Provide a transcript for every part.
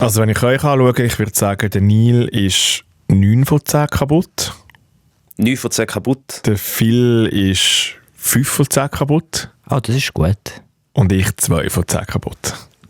Also wenn ich euch anschaue, ich würde sagen, der Neil ist 9 von 10 kaputt. 9 von 10 kaputt. Der Phil ist 5 von 10 kaputt. Ah, das ist gut. Und ich 2 von 10 kaputt.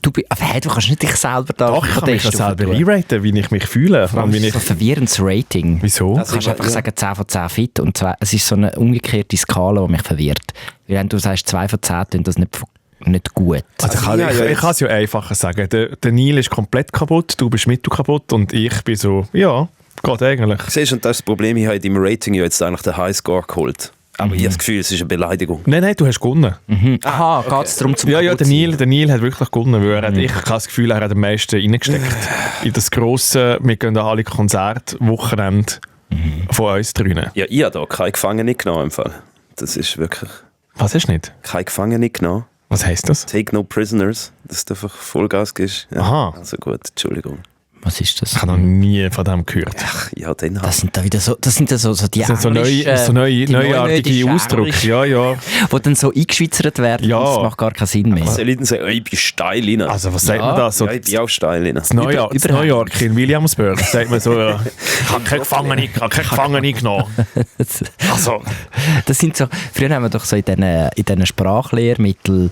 Du kannst nicht dich selber da... Doch, ich kann mich ja selber einraten, wie ich mich fühle. Das ist ein verwirrendes Rating. Wieso? Du kannst einfach sagen 10 von 10 fit und es ist so eine umgekehrte Skala, die mich verwirrt. Wenn du sagst 2 von 10, dann das nicht gut. Also ich kann es ja einfacher sagen. Der Neil ist komplett kaputt, du bist mittel kaputt und ich bin so, ja, geht eigentlich. Siehst du, und das ist das Problem, ich habe in deinem Rating ja jetzt eigentlich den Highscore geholt. Aber ich habe das Gefühl, es ist eine Beleidigung. Nein, du hast gewonnen. Aha, geht es darum zum Ja, der Kaputtsein? Neil hat wirklich gewonnen, weil ich habe das Gefühl, er hat am meisten reingesteckt. In das grosse, wir gehen alle Konzertwochenende von uns drinnen. Ja, ich habe da keine Gefangene genommen im Fall. Das ist wirklich... Was hast du nicht? Keine Gefangene genommen. Was heisst das? Take no prisoners. Dass du einfach Vollgas gibst. Ja. Aha. Also gut, Entschuldigung. Was ist das? Ich habe noch nie von dem gehört. Ach, ja, den Das sind da wieder so, die Das sind so englischen, neuartige die Ausdrücke. Ja. die dann so eingeschweizert werden. Ja. Das macht gar keinen Sinn mehr. Was soll ich denn sagen? Ich bin steil rein. Also was sagt man da? So, ja, ich bin auch steil rein. das New York in Williamsburg sagt man so, ich habe keine Gefangene genommen. Also, Das sind so, früher haben wir doch so in diesen Sprachlehrmitteln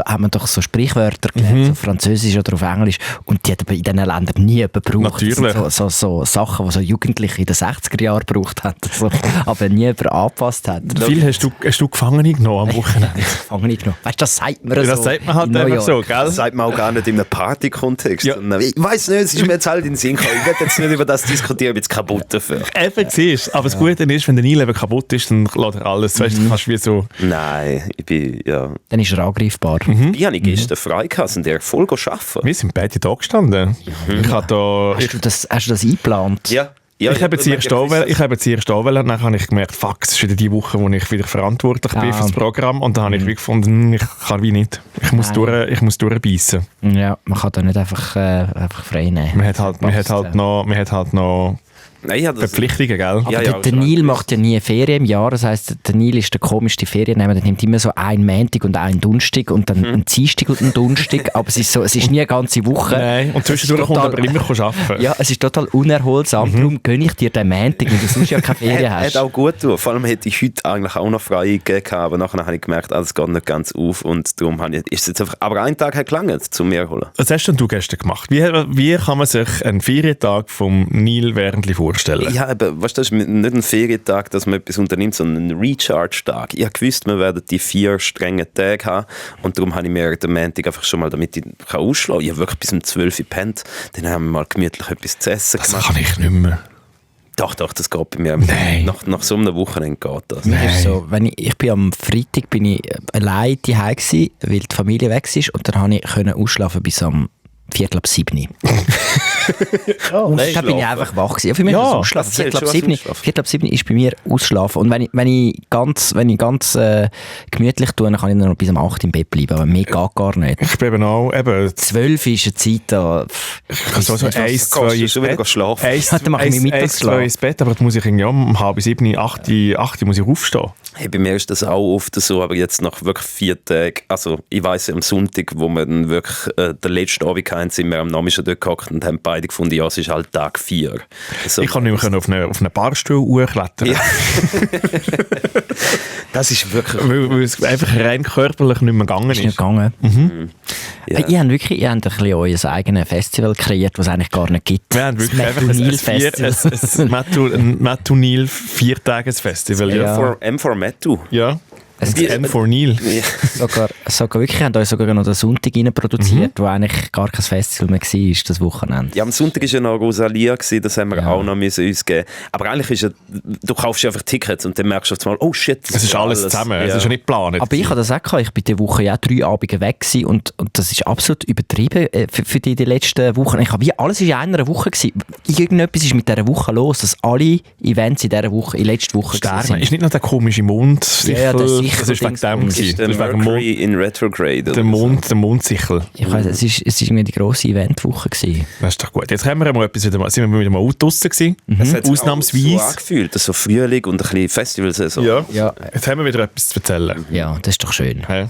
haben wir doch so Sprichwörter gelernt, so Französisch oder auf Englisch, und die hat aber in diesen Ländern nie jemand gebraucht. Natürlich. Das sind so Sachen, die so Jugendliche in den 60er Jahren gebraucht haben, so, aber nie jemand angepasst hat. viel hast du Gefangene genommen am Wochenende? Gefangene genommen. Weißt du, das sagt man so. Das sagt man halt in New einfach York. so, gell? Das sagt man auch gar nicht in einem Party-Kontext. Ja. Ich weiss nicht, es ist mir jetzt halt in den Sinn gekommen. Ich werde jetzt nicht über das diskutieren, ich bin kaputt dafür. Eben, siehst. Aber das Gute ist, wenn der Neil eben kaputt ist, dann lässt er alles. Weißt du, kannst wie so... Nein, ich bin, ja... Dann ist er angreifbar. Ich habe gestern frei gehabt und der voll arbeiten. Wir sind beide da gestanden. Ich habe da... Hast du das eingeplant? Ja. Ich habe jetzt erst da wollen, dann habe ich gemerkt, fuck, es ist wieder die Woche, wo ich wieder verantwortlich bin für das Programm, und dann habe ich wie gefunden, ich kann wie nicht. Ich muss durchbeissen. Ja, man kann da nicht einfach frei nehmen. Man hat halt noch Nein, ich habe das... Verpflichtungen, gell? Aber Ja, der Neil macht ja nie Ferien im Jahr. Das heisst, der Neil ist der komischste Feriennehmer. Der nimmt immer so einen Montag und einen Donnerstag und dann einen Dienstag und einen Donnerstag. Aber es ist nie eine ganze Woche. Nein, und zwischendurch kommt aber immer arbeiten. Ja, es ist total unerholsam. Darum gönne ich dir den Montag, weil du sonst ja keine Ferien Hat hast. auch gut getan. Vor allem hätte ich heute eigentlich auch noch frei gegeben, aber nachher habe ich gemerkt, alles geht nicht ganz auf, und darum ist es jetzt einfach... Aber ein Tag hat gelangt, zum mir holen. Was hast denn du gestern gemacht? Wie kann man sich einen Ferientag vom Neil Wernli vorstellen? Ja, aber weißt du, das ist nicht ein Ferientag, dass man etwas unternimmt, sondern ein Recharge-Tag. Ich wusste, wir werden die 4 strengen Tage haben, und darum habe ich mir den Montag einfach schon mal, damit ich ausschlagen kann. Ich habe wirklich bis um 12 Uhr gepennt. Dann haben wir mal gemütlich etwas zu essen Das gemacht. kann ich nicht mehr. Doch, das geht bei mir. Nein. Nach so einem Wochenende geht das. Mir ist so, ich bin am Freitag allein zu Hause gewesen, weil die Familie weg ist, und dann konnte ich ausschlafen bis am 6:45. Und dann bin ich einfach wach gewesen. Ja, für mich ist das Ausschlafen. 6:45 ist bei mir Ausschlafen. Und wenn ich ganz gemütlich tue, dann kann ich dann noch bis um 8 im Bett bleiben. Aber mehr geht gar nicht. Ich bin eben auch... 12 ist eine Zeit da... Ich kann so 1, 2 ins schon wieder Bett. schlafen. Dann mache ich meinen Mittagsschlaf. 2 ins Bett, aber dann muss ich irgendwie um 6:30, 8 muss ich aufstehen. Hey, bei mir ist das auch oft so, aber jetzt nach wirklich 4 Tagen, also ich weiss, am Sonntag, wo wir dann wirklich den letzten Abend hatten, sind wir am Nachmittag dort gehockt und haben beide gefunden, ja, es ist halt Tag 4. Also, Ich kann nicht mehr auf eine Barstuhl klettern. Ja. Das ist wirklich... Weil es einfach rein körperlich nicht mehr gegangen Ist nicht ist. gegangen. Ja. Ihr habt ein bisschen euer eigenes Festival kreiert, das es eigentlich gar nicht gibt. Wir haben wirklich Das einfach Mattu-Nil-Festival. ein Mattu-Nil 4-Tages-Festival. Ja. M for Mattu. Ja. Es Das M for Neil. sogar wirklich, haben euch sogar noch den Sonntag rein produziert, wo eigentlich gar kein Festival mehr war, das Wochenende. Ja, am Sonntag war ja noch Rosalia, das haben wir auch noch müssen uns geben. Aber eigentlich ist ja, du kaufst ja einfach Tickets und dann merkst du auf einmal, oh shit. Es ist alles zusammen, Ja. es ist ja nicht geplant. Aber ich habe das auch gehabt. Ich bin diese Woche ja 3 Abende weg gewesen, und das ist absolut übertrieben für die letzten Wochen. Alles war in einer Woche gewesen. Irgendetwas ist mit dieser Woche los, dass alle Events in letzter Woche Sterne. sind. Ist nicht noch der komische Mond? Ja, das ist das ist wegen dem. Das ist der Das ist wegen dem Mercury in Retrograde. Der Mondsichel. Ich weiss, es ist irgendwie die grosse Eventwoche gewesen. Das ist doch gut. Jetzt haben wir mal etwas sind wir wieder mal draussen gewesen. Es hat sich Ausnahmsweise. auch so angefühlt, so Frühling und ein bisschen Festivalsaison. Ja. Ja. Jetzt haben wir wieder etwas zu erzählen. Ja, das ist doch schön. Ja.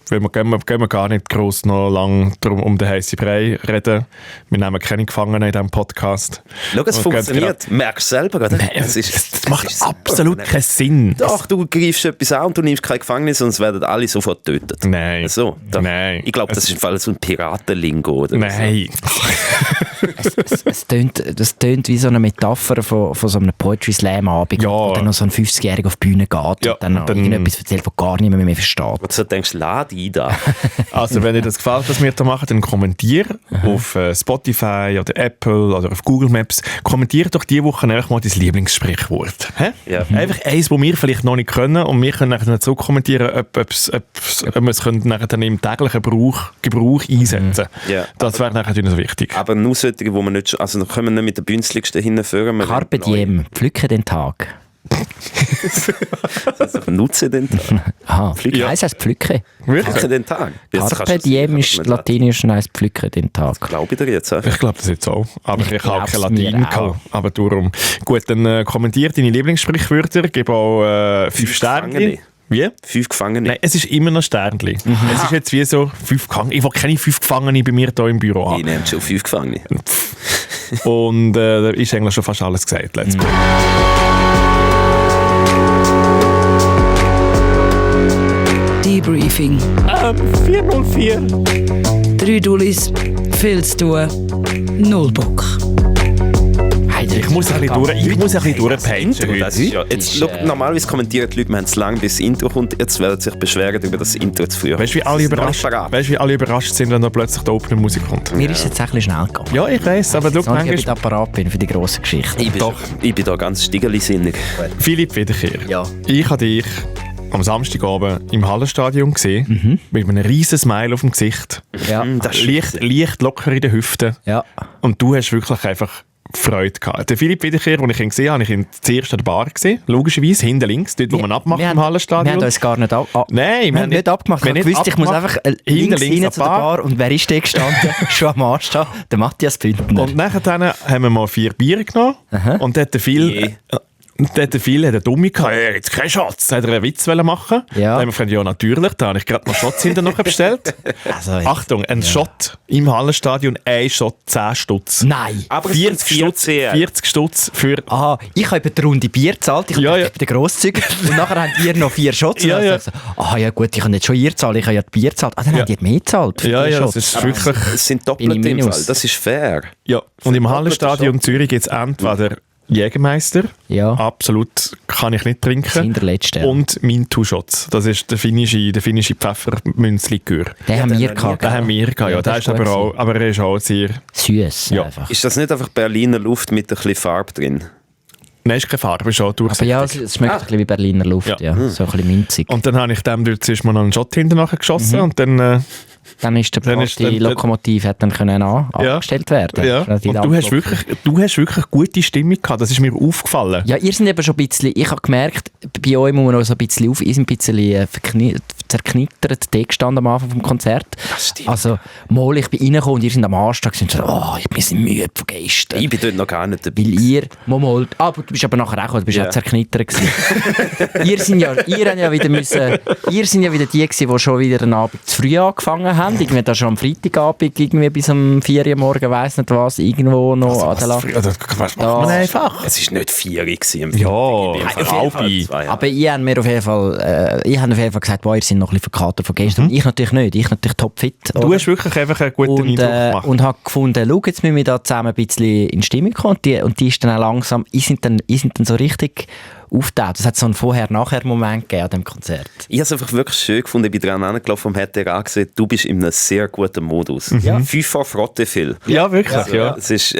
Weil wir gehen gar nicht gross noch lang um den heissen Brei reden. Wir nehmen keine Gefangenen in diesem Podcast. Schau, es funktioniert. Merkst du selber, oder? Nein, das macht absolut keinen Sinn. Doch, du greifst etwas an und du nimmst kein Gefängnis und es werden alle sofort getötet. Nein. So, Nein. Ich glaube, das ist im Fall so ein Piratenlingo. Oder Nein. Es tönt wie so eine Metapher von so einem Poetry Slam Abend, wo dann noch so ein 50-Jähriger auf die Bühne geht und dann irgendetwas erzählt, was gar niemand mehr versteht. Und so denkst du, lade ein da. Also, wenn dir das gefällt, was wir da machen, dann kommentier auf Spotify oder Apple oder auf Google Maps. Kommentier doch diese Woche einfach mal dein Lieblingssprichwort. Ja. Einfach eins, das wir vielleicht noch nicht können und wir können nachher so kommentieren, ob wir es nachher dann im täglichen Gebrauch einsetzen. Ja. Das wäre nachher natürlich wichtig. Aber nur solche, wo man nicht, also dann können wir nicht mit den Bünzligsten hinführen. Carpe diem, pflücke den Tag. Also nutze den Tag. Aha, ja. Heißt pflücke? Pflücke den Tag. Carpe diem ist latinisch und heisst pflücke den Tag. Glaube ich dir jetzt? Ich glaube das jetzt auch. Aber ich habe auch kein Latein gehabt. Aber darum. Gut, dann kommentier deine Lieblingssprichwörter, gib auch 5 Sterne. Wie? 5 Gefangene. Nein, es ist immer noch Sternli. Es ist jetzt wie so 5 Gefangene. Ich will keine 5 Gefangene bei mir hier im Büro haben. Ich nehme schon 5 Gefangene. Und da ist eigentlich schon fast alles gesagt. Let's go. Debriefing. 404. 3 Dullis, viel zu tun, 0 Bock. Ich muss ein bisschen durchpeitschen. Das ist ja, jetzt, look, normalerweise kommentieren die Leute, wir haben es lange, bis das Intro kommt. Jetzt werden sie sich beschweren über das Intro zu früh. Weißt du, wie alle überrascht sind, wenn da plötzlich die Opening-Musik kommt? Mir ist es jetzt ein bisschen schnell gegangen. Ja, ich weiss, aber ich bin apparat bin für die grossen Geschichten. Ich bin da ganz stiegeli-sinnig. Philipp Wiederkehr. Ja. Ich habe dich am Samstagabend im Hallenstadion gesehen, mit einem riesen Smile auf dem Gesicht. Ja. Leicht locker in den Hüften. Ja. Und du hast wirklich einfach Freude gehabt. Der Philipp Wiederkehr, als ich ihn gesehen habe, habe ich ihn zuerst an der Bar gesehen. Logischerweise, hinten links, dort, wo man abmacht im Hallenstadion. Wir haben uns gar nicht Nein, wir haben nicht abgemacht. Ich wusste, ich muss einfach links rein zu der Bar. Und wer ist da gestanden? Schon am Anstehen? Der Matthias Bündner. Und nachher haben wir mal 4 Bier genommen. Und dort hat der Phil eine Dumme gehabt. Jetzt kein Schatz. Hat er einen Witz machen. Ja. Dann haben wir gefragt, ja natürlich. Da habe ich gerade noch Shots hinterher bestellt. Also, Achtung, ein Shot im Hallenstadion, ein Shot 10 Stutz. Nein. Aber 40 Stutz für... Aha, ich habe die Runde Bier gezahlt, ich bin der Grosszüger. Und nachher haben die noch 4 Shots. Ja, ja. So, ja gut, ich habe nicht schon ihr zahlen, ich habe ja die Bier gezahlt. Dann haben die mehr gezahlt. Ja, das ist wirklich... Es sind Doppelte im Fall, das ist fair. Ja, und im Hallenstadion Zürich gibt es entweder Jägermeister, absolut kann ich nicht trinken. Und mein Two-Shots, das ist der finnische Pfeffermünzlikör. Den haben wir gehabt. Den haben wir gehabt, ja. Der ist aber er ist auch sehr... süß. Ja. Ist das nicht einfach Berliner Luft mit ein bisschen Farbe drin? Nein, ist keine Farbe, ist auch durchsichtig. Aber ja, es schmeckt ein bisschen wie Berliner Luft, ja. So ein bisschen minzig. Und dann habe ich dem dort zuerst mal noch einen Shot hinterher geschossen und dann... Dann ist die Lokomotive hat dann können abgestellt werden. Ja. Und du hast wirklich gute Stimmung gehabt, das ist mir aufgefallen. Ja, ihr seid eben schon ein bisschen, ich habe gemerkt, bei euch muss man noch so ein bisschen ihr seid ein bisschen zerknittert gestanden am Anfang vom Konzert. Das stimmt. Also, ich bin reingekommen und ihr seid am Arsch und so, ich bin ein müde von gestern. Ich bin dort noch gar nicht dabei. Weil ihr, aber du bist aber nachher auch gekommen, du bist auch zerknittert gewesen. ihr sind ja wieder die gewesen, die schon wieder einen Abend zu früh angefangen haben. Irgendwie da schon am Freitagabend, irgendwie bis am 4 Uhr morgen, weiss nicht was, irgendwo noch an der Lage. Was macht man einfach? Es war nicht 4 Uhr gewesen. Ja, aber ich habe mir auf jeden Fall gesagt, ihr seid noch ein bisschen verkatert von gestern. Ich natürlich nicht, ich natürlich topfit. Du hast wirklich einfach einen guten Eindruck gemacht. Und habe gefunden, schau, jetzt müssen wir da zusammen ein bisschen in Stimmung kommen. Und die ist dann auch langsam, ich sind dann so richtig auftaucht. Es hat so einen Vorher-Nachher-Moment gegeben an diesem Konzert. Ich habe es einfach wirklich schön gefunden. Ich bin dran angelaufen und habe gesehen, du bist in einem sehr guten Modus. Ja. 5 vor Frotte viel. Ja, wirklich. Also, ja. Es ist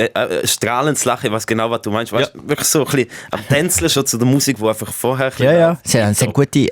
strahlendes Lachen, ich weiß genau, was du meinst. Weißt, wirklich so ein bisschen am Tänzeln schon zu der Musik, die einfach vorher... Ja. Sie haben gute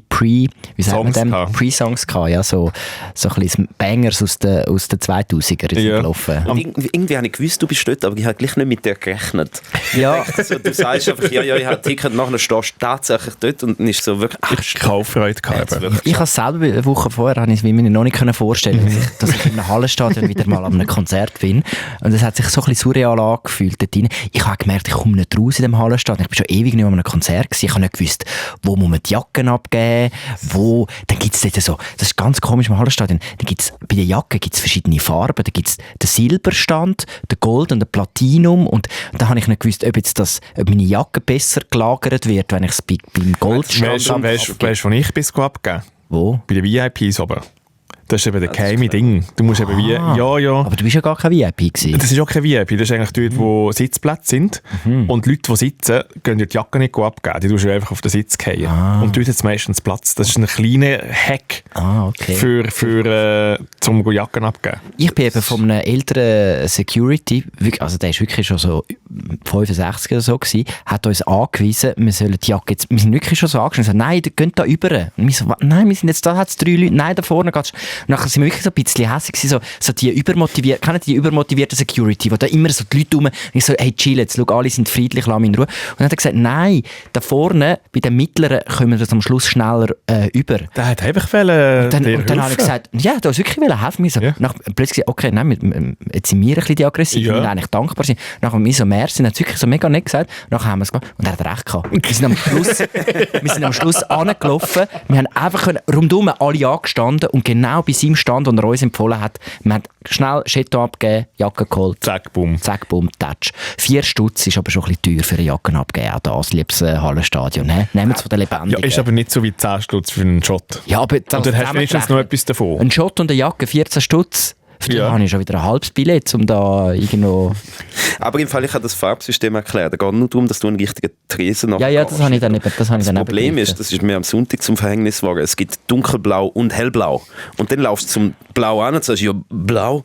Pre-Songs gehabt. Ja, so ein bisschen Bangers aus den 2000er gelaufen. Und irgendwie habe ich gewusst, du bist dort, aber ich habe gleich nicht mit dir gerechnet. Ja. Also, du sagst einfach, ja, ich habe ein Ticket, nachher stehst du tatsächlich dort und dann ist so wirklich... Ich Kauffreude gehabt. Ich habe selber eine Woche vorher mir noch nicht vorstellen, dass ich in einem Hallenstadion wieder mal an einem Konzert bin. Und es hat sich so ein bisschen surreal angefühlt dort rein. Ich habe gemerkt, ich komme nicht raus in dem Hallenstadion. Ich bin schon ewig nicht mehr an einem Konzert gewesen. Ich habe nicht gewusst, wo muss man die Jacken abgeben, wo... Dann gibt es dort so... Das ist ganz komisch im Hallenstadion. Dann gibt's, bei den Jacken gibt es verschiedene Farben. Da gibt es den Silberstand, den Gold und den Platinum. Und da habe ich nicht gewusst, ob meine Jacke besser gelagert wird, wenn ich es beim Goldstand abgebe. Weißt du, wo ich bis abgeben? Wo? Bei den VIPs oben. Das ist eben der geheime Ding. Du musst eben wie... Ja. Aber du bist ja gar kein VIP gewesen. Das ist auch kein VIP. Das ist eigentlich dort, wo Sitzplätze sind. Und die Leute, die sitzen, können die Jacke nicht abgeben. Die tust du einfach auf den Sitz fallen. Und dort hat es meistens Platz. Das ist ein kleiner Hack zum Jacken abgeben. Ich bin eben von einem älteren Security, also der ist wirklich schon so 65 oder so gewesen, hat uns angewiesen, wir sollen die Jacke jetzt... Wir sind wirklich schon so angeschlossen. Nein, geht da über. Und wir so, nein, wir sind jetzt da, hat es 3 Leute. Nein, da vorne geht's. Und nachher sind wir wirklich so ein bisschen hässlich gewesen, so die übermotivierten Security, wo da immer so die Leute rum, ich so, hey, chill jetzt, schau, alle sind friedlich, lass mich in Ruhe. Und dann hat er gesagt, nein, da vorne, bei den Mittleren, kommen wir das am Schluss schneller über. Der hat einfach Und dann habe ich gesagt, ja, du hast wirklich helfen. So, ja. Plötzlich, okay, nein, jetzt sind wir ein bisschen die aggressiv, wir müssen eigentlich dankbar sein. Nachher haben wir so, merci, hat es wirklich so mega nett gesagt. Nachher haben wir es gemacht und er hat recht gehabt. Wir sind am Schluss angelaufen, wir haben einfach rundum alle angestanden und genau bei seinem Stand, den er uns empfohlen hat, wir haben schnell Jeton abgegeben, Jacke geholt. Zack, bumm, Touch. 4 Stutz ist aber schon ein bisschen teuer für eine Jacke abgeben, auch das, liebes Hallenstadion. Nehmen es von den Lebendigen. Ja, ist aber nicht so wie 10 Stutz für einen Shot. Ja, aber und dann hast du wenigstens noch etwas davon. Ein Shot und eine Jacke, 14 Stutz. Für die habe ich schon wieder ein halbes Billett, um da irgendwo... Aber im Fall, ich habe das Farbsystem erklärt. Es geht nur darum, dass du einen richtigen Tresen nachher Ja, das habe ich dann eben. Das Problem ist, das ist mir am Sonntag zum Verhängnis geworden, es gibt dunkelblau und hellblau. Und dann laufst du zum Blau an und sagst, ja, blau...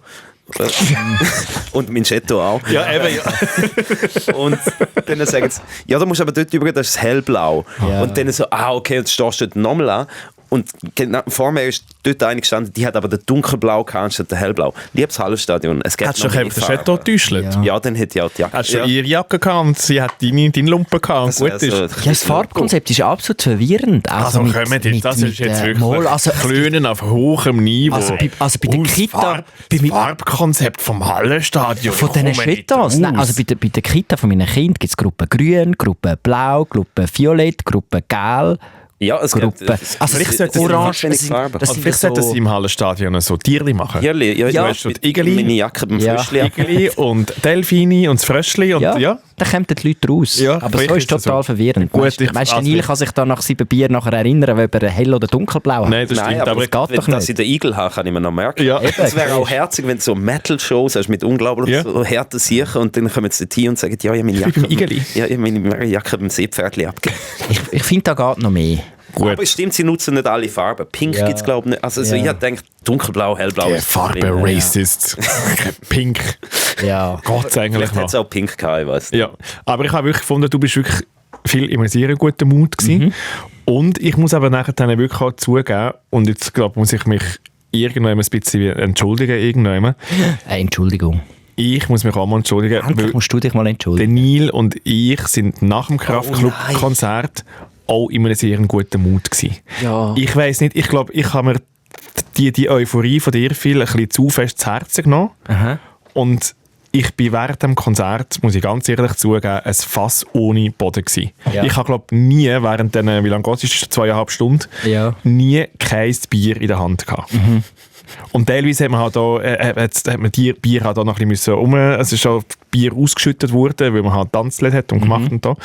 und mein Chetto auch. Ja, eben, ja. Und dann sagen sie, ja, du musst aber dort über, das ist hellblau. Ja. Und dann so, okay, jetzt stehst du dort nochmal an. Und genau, vor mir ist dort eine gestanden, die hat aber den dunkelblau gehabt anstatt den hellblau. Liebes Hallenstadion, es gibt noch mehr Farben. Hast du den Chetto getäuscht? Ja, dann hätte ich auch die Jacke. Hast du ihre Jacke gehabt und sie hat deine Lumpen gehabt und gut ist. Ja, das Farbkonzept ist absolut verwirrend. Also das ist jetzt wirklich Klönen auf hohem Niveau. Also bei der Kita... Das Farbkonzept vom Hallenstadion. Von diesen Chetos? Nein, also bei der Kita von meinen Kindern gibt es Gruppe Grün, Gruppe Blau, Gruppe Violett, Gruppe Gel... Ja, es Gruppe. Gibt also vielleicht Orange Farben. Vielleicht sollte sie im Hallenstadion so Tierli machen. Tierli, ja. Du hast dort Igeli, meine Jacke beim Fröschli. Igeli und Delfini und das Fröschli. Und, ja. Dann kommen die Leute raus. Ja, aber so ist total verwirrend. Gut, weißt du, Neil kann sich dann nach 7 Bier nachher erinnern, ob er hell oder dunkelblau hat. Nein, das stimmt. Aber es geht doch nicht. Dass ich den Igel habe, kann ich mir noch merken. Ja. Es wäre auch herzig, wenn du so Metal-Shows hast mit unglaublich so harten Siechen und dann kommen sie hier und sagen, ja, ich habe meine Jacke beim Seepferdli abgegeben. Ich finde, da geht noch mehr. Gut. Aber es stimmt, sie nutzen nicht alle Farben. Pink gibt es, glaube ich, nicht. Also ich denke, dunkelblau, hellblau. Die Farbe Racist. Pink. Ja. Geht's eigentlich noch. Hat es auch Pink gehabt, ich weiss nicht. Ja. Aber ich habe wirklich gefunden, du bist wirklich viel in einem sehr guten Mut gewesen. Und ich muss aber nachher dann wirklich auch zugeben, und jetzt glaube muss ich mich irgendwann ein bisschen entschuldigen. Entschuldigung. Ich muss mich auch mal entschuldigen. Endlich musst du dich mal entschuldigen. Neil und ich sind nach dem Kraftclub-Konzert auch in einem sehr guten Mut gewesen. Ja. Ich weiss nicht, ich glaube, ich habe mir die Euphorie von dir viel ein bisschen zu fest zu Herzen genommen. Aha. Und ich bin während dem Konzert, muss ich ganz ehrlich zugeben, ein Fass ohne Boden gewesen. Ja. Ich habe, glaube nie während den, wie lange geht es, 2,5 Stunden, nie kein Bier in der Hand gehabt. Und teilweise hat man halt da, Bier halt auch noch ein bisschen es ist schon Bier ausgeschüttet worden, weil man halt Tanzlied hat und gemacht und da.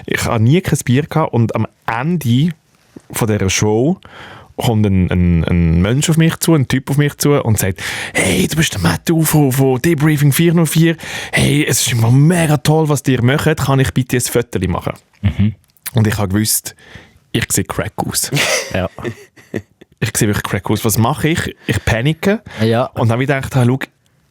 Ich habe nie kein Bier gehabt und am Ende von dieser Show kommt ein Mensch auf mich zu, ein Typ auf mich zu und sagt, hey, du bist der Matthew von Debriefing 404, hey, es ist immer mega toll, was ihr macht, kann ich bitte ein Foto machen? Und ich habe gewusst, ich sehe crack aus. Ja. Ich sehe wirklich crack aus. Was mache ich? Ich panike. Ja. Und dann habe ich gedacht, schau,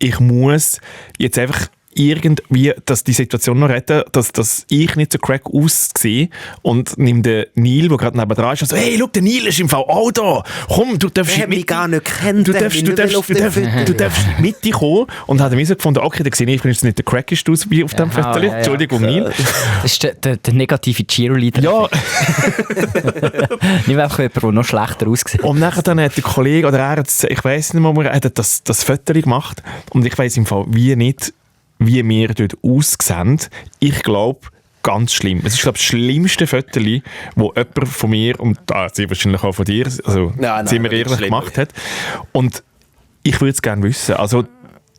ich muss jetzt einfach irgendwie dass die Situation noch retten, dass ich nicht so crack aussehe und nimm den Neil, der gerade nebenan ist, und so, hey, schau, der Neil ist im Fall auch da. Komm, du darfst mich gar nicht kennen. Du darfst in die Mitte kommen. Und hat mir so gefunden, okay, da sehe ich bin jetzt nicht der crackeste aus wie auf dem Foto. Entschuldigung, Neil. Das ist der negative Cheerleader. Ja. Nicht einfach jemand, der noch schlechter aussieht. Und nachher dann hat der Kollege, oder er, ich weiss nicht mehr, hat das Foto gemacht. Und ich weiss im Fall wie wir dort aussehen. Ich glaube, ganz schlimm. Es ist, glaube ich, das schlimmste Foto, das jemand von mir und sie wahrscheinlich auch von dir, also sind wir ehrlich gemacht hat. Und ich würde es gerne wissen. Also,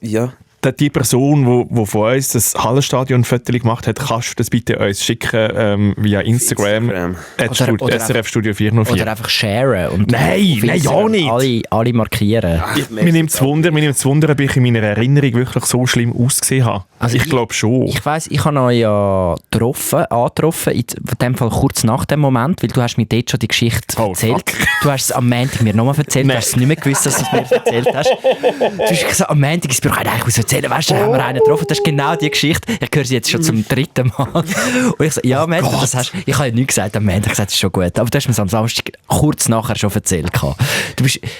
ja. Die Person, die von uns das Hallenstadion-Foto gemacht hat, kannst du das bitte uns schicken via Instagram. SRF Studio 404. Oder einfach sharen. Und nein, ja nicht. Alle markieren. Mir nimmt es Wunder, ob ich in meiner Erinnerung wirklich so schlimm ausgesehen habe. Also ich glaube schon. Ich weiss, ich habe euch ja angetroffen, in dem Fall kurz nach dem Moment, weil du hast mir dort schon die Geschichte erzählt. Fuck. Du hast es am Montag mir nochmal erzählt, du hast es nicht mehr gewusst, dass du es mir erzählt hast. Du hast gesagt, am Montag ist es eigentlich erzählen, weißt du, haben wir einen getroffen, das ist genau die Geschichte. Ich höre sie jetzt schon zum 3. Mal. Und ich sage, ja, Mensch, ich habe ja nichts gesagt am Montag, ich gesagt, das ist schon gut. Aber du hast mir es am Samstag kurz nachher schon erzählt.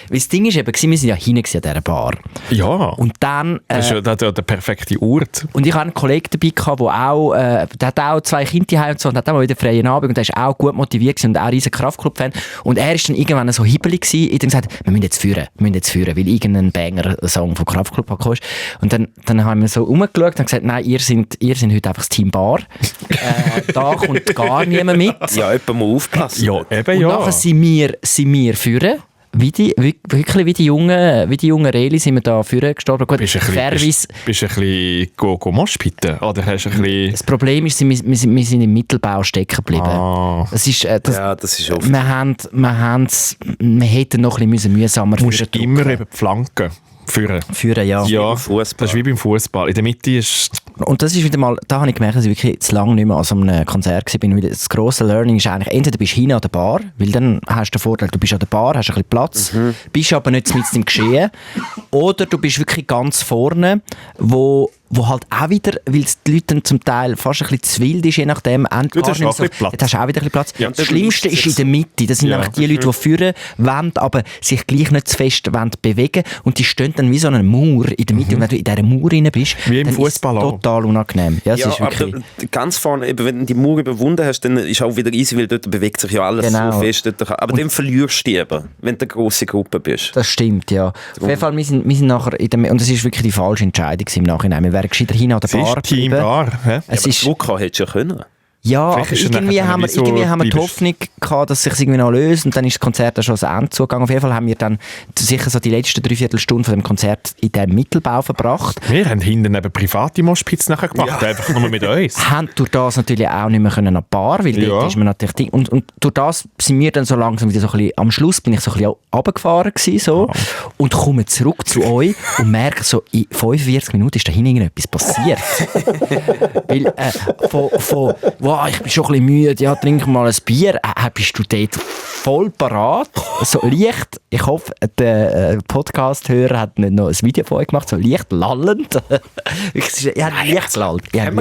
Das Ding ist eben, wir sind ja hinten an dieser Bar. Ja. Und dann... das ist ja der perfekte Ort. Und ich hatte einen Kollegen dabei, der hat auch 2 Kinder und so, und hat auch mal wieder freien Abend und der ist auch gut motiviert und auch ein riesen Kraftclub-Fan. Und er ist dann irgendwann so hibbelig gewesen, ich habe gesagt, wir müssen jetzt führen, weil irgendein Banger-Song vom Kraftclub kam. Und dann haben wir so rumgeschaut und gesagt, nein, ihr seid heute einfach das Team Bar. Da kommt gar niemand mit. Ja, jemand muss aufpassen. Ja, eben und ja. nachher sind wir führen. Wirklich wie die jungen Reli sind wir da vorne gestorben. Bist du ein bisschen Moschpitten? Oder hast du ein bisschen... Das Problem ist, wir sind im Mittelbau stecken geblieben. Das ist oft. Wir hätten noch ein bisschen mühsamer Du musst immer über die Flanken führen, ja. Ja, das ist wie beim Fußball. In der Mitte ist... Und das ist wieder mal, da habe ich gemerkt, dass ich wirklich zu lange nicht mehr an so einem Konzert war. Weil das grosse Learning ist eigentlich, entweder bist du hinten an der Bar, weil dann hast du den Vorteil, du bist an der Bar, hast ein bisschen Platz, bist aber nicht mitten im Geschehen. Oder du bist wirklich ganz vorne, wo halt auch wieder, weil die Leute dann zum Teil fast ein bisschen zu wild ist, je nachdem, Jetzt hast du auch ein bisschen Platz. Jetzt hast du auch wieder ein bisschen Platz. Ja, das Schlimmste ist in der Mitte. Das sind nämlich die Leute, die führen wollen, aber sich gleich nicht zu fest bewegen und die stehen dann wie so eine Mauer in der Mitte. Und wenn du in dieser Mauer rein bist, wie im dann Fußball ist es total unangenehm. Ja, ist wirklich... aber ganz vorne, eben, wenn du die Mauer überwunden hast, dann ist auch wieder easy, weil dort bewegt sich ja alles so fest. Aber dann verlierst du eben, wenn du eine grosse Gruppe bist. Das stimmt, ja. Auf jeden Fall, wir sind nachher und das ist wirklich die falsche Entscheidung im Nachhinein. Wir wären gescheiter hin an der Bar Team Bar. Es ist Drucker hättest du ja können. Ja, aber irgendwie haben wir die Hoffnung gehabt, dass es sich irgendwie noch löst und dann ist das Konzert dann schon ans Ende zugegangen. Auf jeden Fall haben wir dann sicher so die letzten 3/4 Stunden von dem Konzert in diesem Mittelbau verbracht. Wir haben hinten eben private Moshpits nachher gemacht, einfach nur mit uns. Haben durch das natürlich auch nicht mehr an die Bar, weil dort ist man natürlich... Und durch das sind wir dann so langsam wieder so ein bisschen... Am Schluss bin ich so ein bisschen runtergefahren gewesen, so, und komme zurück zu euch und merke so, in 45 Minuten ist da hinten irgendetwas passiert. Weil wow, ich bin schon ein bisschen müde, ja, trink mal ein Bier. Bist du dort voll parat? So leicht, ich hoffe, der Podcast-Hörer hat nicht noch ein Video von euch gemacht, so leicht lallend. Ich habe leicht gelallt. Ja,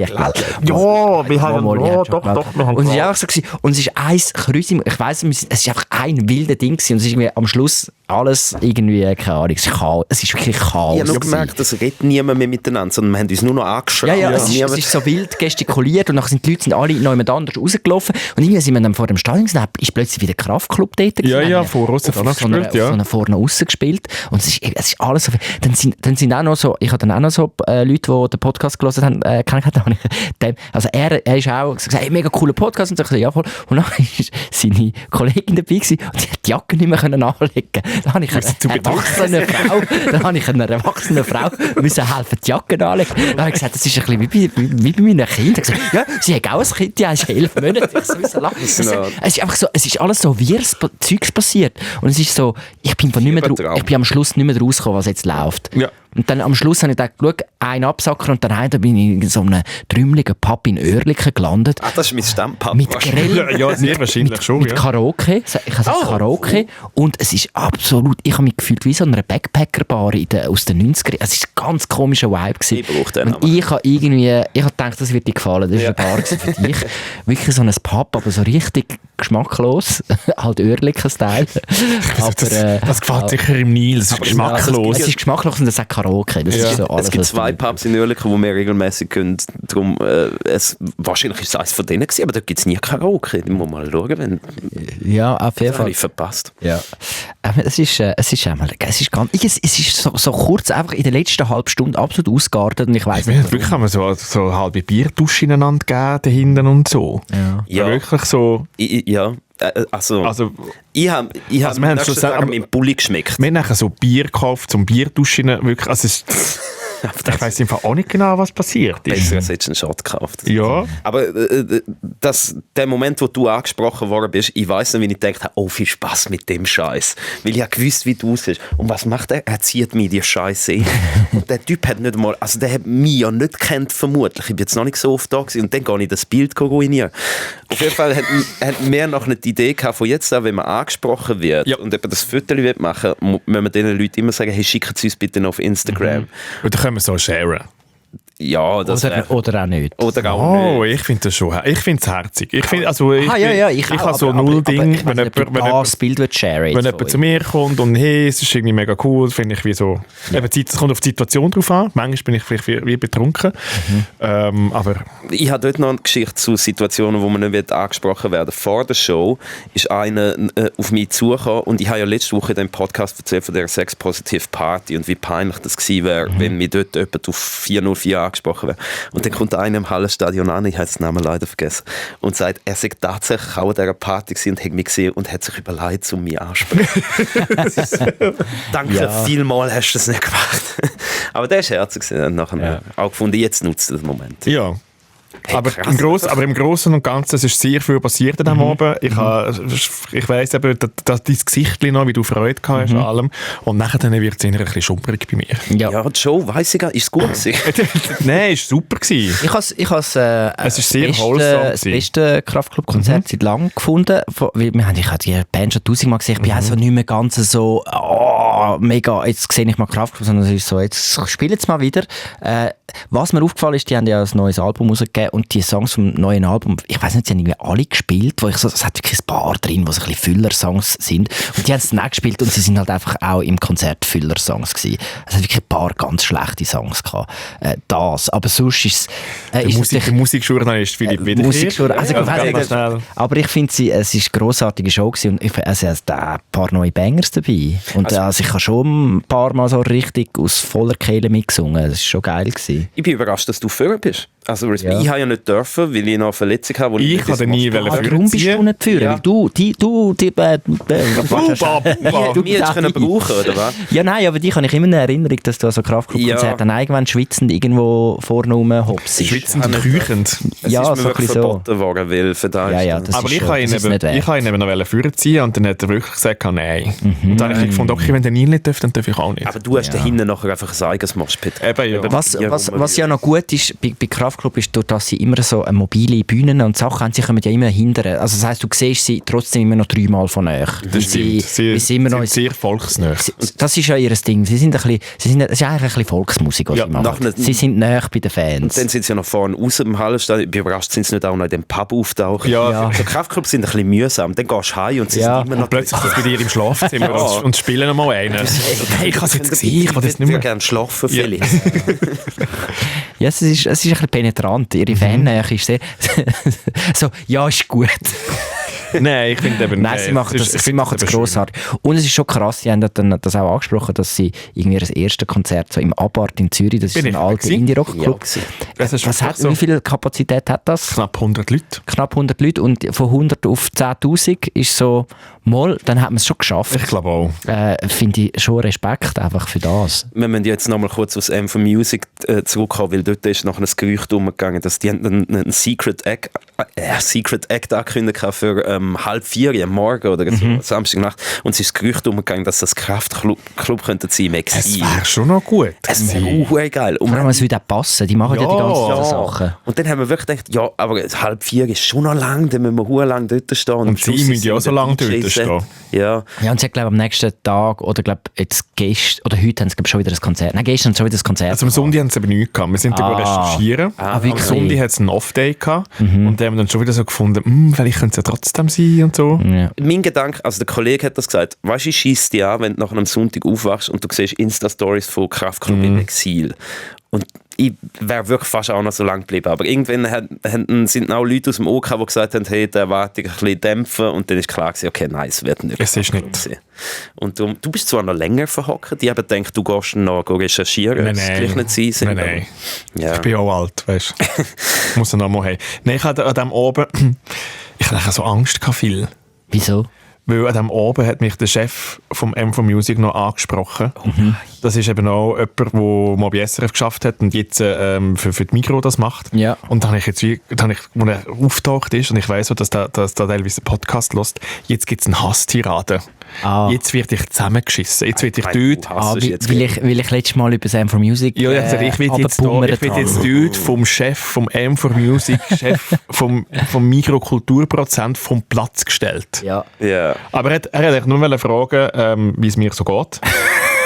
wir haben doch. Und es war einfach so gewesen. Und es ist ein Kreuz, ich weiss, es ist einfach ein wilder Ding gewesen. Und es ist irgendwie am Schluss alles irgendwie, keine Ahnung, es ist wirklich Chaos. Ich habe nur gemerkt, es redet niemand mehr miteinander, sondern wir haben uns nur noch angeschaut. Ja, es ist so wild gestikuliert und nachher sind die Leute alle noch jemand anders rausgelaufen und irgendwie sind wir dann vor dem Stadion gesehen, ist plötzlich wieder Kraftclub dort gewesen. Ja, vor uns hat auch noch gespielt, ja. Vorne aussen gespielt und es ist alles so viel. Dann sind auch noch so, ich habe dann auch noch so Leute, die den Podcast gelesen haben, kennengelernt. Also er ist auch gesagt, hey, mega cooler Podcast und so, ja voll. Und dann war seine Kollegin dabei gewesen und die hat die Jacke nicht mehr anlegen. Dann habe ich einer erwachsenen Frau müssen helfen, die Jacke anlegen. Dann habe ich gesagt, das ist ein bisschen wie bei meinen Kindern. Gesagt, ja, sie hat auch ein Kind, die ist 11 Monate. Es ist einfach so, es ist alles so wirres Zeugs passiert. Und es ist so, ich bin am Schluss nicht mehr rausgekommen, was jetzt läuft. Ja. Und dann am Schluss habe ich gedacht, schau, einen Absacker und dann bin ich in so einem trümmeligen Pub in Oerlikon gelandet. Das ist mein Stammpub. Mit Grill, ja, sehr wahrscheinlich schon. Mit Karaoke. Ich habe Karaoke. Und es ist absolut, ich habe mich gefühlt wie so eine Backpacker-Bar aus den 90ern. Es war ein ganz komischer Vibe. Und ich habe gedacht, das wird dir gefallen. Das war eine Bar für dich. Wirklich so ein Pub, aber so richtig geschmacklos. Halt Oerlikon-Style. Das gefällt sicher im Nil. Es ist geschmacklos. Es ist geschmacklos und es sagt Karaoke. Das ist so alles, es gibt 2 Pubs in Oerlikon, wo wir regelmäßig können. Darum, wahrscheinlich ist es eines von denen gewesen, aber da gibt es nie Karaoke. Ich muss mal schauen, wenn... Ja, auf jeden Fall. Habe ich verpasst. Ja. Es ist so kurz, einfach in der letzten halben Stunde absolut ausgeartet und ich weiss nicht. Wirklich haben wir so halbe Biertusche ineinander gegeben, da hinten und so. Ja. Wirklich so... Also ich habe nächsten Tag mit dem Bulli geschmeckt. Wir haben nachher so Bier gekauft, zum Biertuschen, wirklich, also ich weiss einfach auch nicht genau, was passiert ist. Besser als jetzt einen Shot gekauft. Ja. Aber der Moment, wo du angesprochen worden bist, ich weiss nicht, wie ich gedacht habe, oh, viel Spaß mit dem Scheiß. Weil ich gewusst, wie du aussiehst. Und was macht er? Er zieht mir die Scheiße. Und der Typ hat nicht mal, also der hat mich ja nicht gekannt, vermutlich. Ich bin jetzt noch nicht so oft da gewesen. Und dann gehe ich das Bild ruinieren. Auf jeden Fall hat mir noch nicht die Idee gehabt, von jetzt an, wenn man angesprochen wird und jemand das Foto machen will, müssen wir diesen Leuten immer sagen, hey, schickt es uns bitte noch auf Instagram. Und dann können wir so sharen. Ja, das oder auch nicht. Oder auch nicht. Ich finde das schon. Ich finde es herzig. Ich habe so null Ding, wenn das Bild wird sharen. Wenn jemand zu mir kommt und hey, es ist irgendwie mega cool, finde ich wie so. Es kommt auf die Situation drauf an. Manchmal bin ich vielleicht wie betrunken. Aber ich habe dort noch eine Geschichte zu Situationen, wo man nicht angesprochen werden. Vor der Show ist einer auf mich zugekommen und ich habe ja letzte Woche in dem Podcast erzählt von der Sex-Positive Party und wie peinlich das gewesen wäre, wenn mir dort jemand auf 404 angesprochen werden. Und dann kommt einer im Hallenstadion an, ich habe den Namen leider vergessen, und sagt, er sei tatsächlich auch an dieser Party gewesen und hat mich gesehen und hat sich überlegt, um mich anzusprechen. Danke, vielmals hast du das nicht gemacht. Aber der ist herzig gewesen. Nachher auch gefunden, jetzt nutzt er den Moment. Ja. Hey, aber im Großen und Ganzen ist sehr viel passiert am Abend. Ich weiss eben, dass dein Gesicht noch, wie du Freude gehabt hast an allem. Und nachher wird es ein bisschen schumprig bei mir. Ja, die Show, weiss ich gar nicht, ist es gut gewesen? Nein, es war super gewesen. Es ist sehr wholesome. Das beste Kraftclub-Konzert seit langem gefunden. Ich habe die Band schon 1000-mal gesehen. Ich bin also nicht mehr ganz so mega, jetzt sehe ich mal Kraftclub, sondern es ist so, jetzt spielen sie mal wieder. Was mir aufgefallen ist, die haben ja ein neues Album rausgegeben und die Songs vom neuen Album, ich weiss nicht, sie haben irgendwie alle gespielt, es hat wirklich ein paar drin, wo so ein bisschen Füller-Songs sind und die haben es nicht gespielt und sie sind halt einfach auch im Konzert Füller-Songs gewesen. Es hat wirklich ein paar ganz schlechte Songs gehabt. Aber sonst ist es... Der Musikjournalist Philipp Wiederkehr. Aber ich finde, es ist eine grossartige Show gewesen und es sind ein paar neue Bangers dabei. Und ich habe schon ein paar Mal so richtig aus voller Kehle mitgesungen. Das war schon geil gewesen. Ich bin überrascht, dass du führen bist. Also ich habe ja nicht dürfen, weil ich noch eine Verletzung habe. Ich kann nie führen. Warum bist du nicht führen? Weil du mich jetzt können brauchen, oder was? Ja, nein, aber dich habe ich immer eine Erinnerung, dass du an so Kraftclub-Konzerten irgendwann schwitzend irgendwo vorne rumhopst. Schwitzend und keuchend. Ja, ist mir so wirklich verboten worden, weil aber ich habe ihn eben noch führen ziehen und dann hat er wirklich gesagt, nein. Und dann habe ich gefunden, okay, wenn der Nil nicht darf, dann darf ich auch nicht. Aber du hast da hinten nachher einfach ein eigenes Moshpit. Was ja noch gut ist bei Kraftclub ist, dass sie immer so eine mobile Bühnen und Sachen haben, sie kommen ja immer hindern. Also das heisst, du siehst sie trotzdem immer noch 3-mal von nahe. Das stimmt. Sie sind sehr volksnäher. Das ist ja ihr Ding. Es ist eigentlich ein bisschen Volksmusik, was sie machen. Sie sind näher bei den Fans. Und dann sind sie ja noch vorne raus im Hallenstadion. Ich bin überrascht, sind sie nicht auch noch in dem Pub auftauchen. Ja. So Kraftclubs sind ein bisschen mühsam. Dann gehst du heim und sie sind immer noch... Und plötzlich bei dir im Schlafzimmer und spielen noch mal einen. Hey, ich habe es jetzt gesehen, ich will das nicht mehr. Ich würde gerne schlafen, Felix. Ja, es ist ein bisschen penetrant. Ihre Fannähe ist sehr... so, ja, ist gut. Nein, ich finde eben... Nein, sie machen es grossartig. Und es ist schon krass, sie haben das auch angesprochen, dass sie irgendwie das erste Konzert so im Abart in Zürich, das ist ein alter Indie-Rock-Club, Wie viel Kapazität hat das? Knapp 100 Leute. Knapp 100 Leute und von 100 auf 10'000 ist so, dann hat man es schon geschafft. Ich glaube auch. Finde ich schon Respekt einfach für das. Wir müssen jetzt noch mal kurz aus M4 Music zurückkommen, weil dort ist noch ein Gerücht umgegangen, dass die einen Secret Act angekündigt haben für 3:30 am Morgen oder so, Samstagnacht. Und es ist das Gerücht umgegangen, dass das Kraftclub könnte sein im Exil. Es wäre schon noch gut. Es wäre geil. Vor allem, es würde auch passen. Die machen ja die ganzen Sachen. Und dann haben wir wirklich gedacht, ja, aber 3:30 ist schon noch lang, dann müssen wir sehr lang dort stehen. Und sie müssen ja auch so lange dort stehen. Ja. Ja, und sie hat, glaube ich, am nächsten Tag oder glaube jetzt gestern oder heute haben sie schon wieder ein Konzert. Nein, gestern schon wieder ein Konzert. Also am Sonntag haben sie aber nichts gehabt. Wir sind da recherchieren. Am Sonntag hat es einen Off-Day gehabt. Und dann haben wir dann schon wieder so gefunden, vielleicht könnte es ja trotzdem sein und so. Ja. Mein Gedanke, also der Kollege hat das gesagt, weißt du, ich schiesse dich an, wenn du nach einem Sonntag aufwachst und du siehst Insta-Stories von Kraftclub im Exil. Und ich wäre wirklich fast auch noch so lange geblieben. Aber irgendwann sind auch Leute aus dem OK, die gesagt haben, hey, die Erwartung ein bisschen dämpfen. Und dann ist klar gewesen, okay, nein, es wird nicht. Es ist nicht. Und du bist zwar noch länger verhockt, ich habe gedacht, du gehst noch recherchieren. Nein, das gleich nicht sein. Nein. Ja. Ich bin auch alt, weißt du. Ich muss noch mal haben. Nein, ich hatte an dem oben, ich hatte so Angst gehabt, viel. Wieso? Weil an dem oben hat mich der Chef vom M4 Music noch angesprochen. Das ist eben auch jemand, der mal bei SRF geschafft hat und jetzt für die Migros das macht. Ja. Und dann habe ich jetzt, als er auftaucht ist und ich weiss, dass da teilweise einen Podcast hört, jetzt gibt es eine Hasstirade. Jetzt werde ich zusammengeschissen. Jetzt werde ich dort... Weil ich letztes Mal über das M4 Music ich werde jetzt dort vom Chef vom M4 Music, Chef vom Migros Kulturprozent vom Platz gestellt. Ja. Aber er hat nur fragen, wie es mir so geht.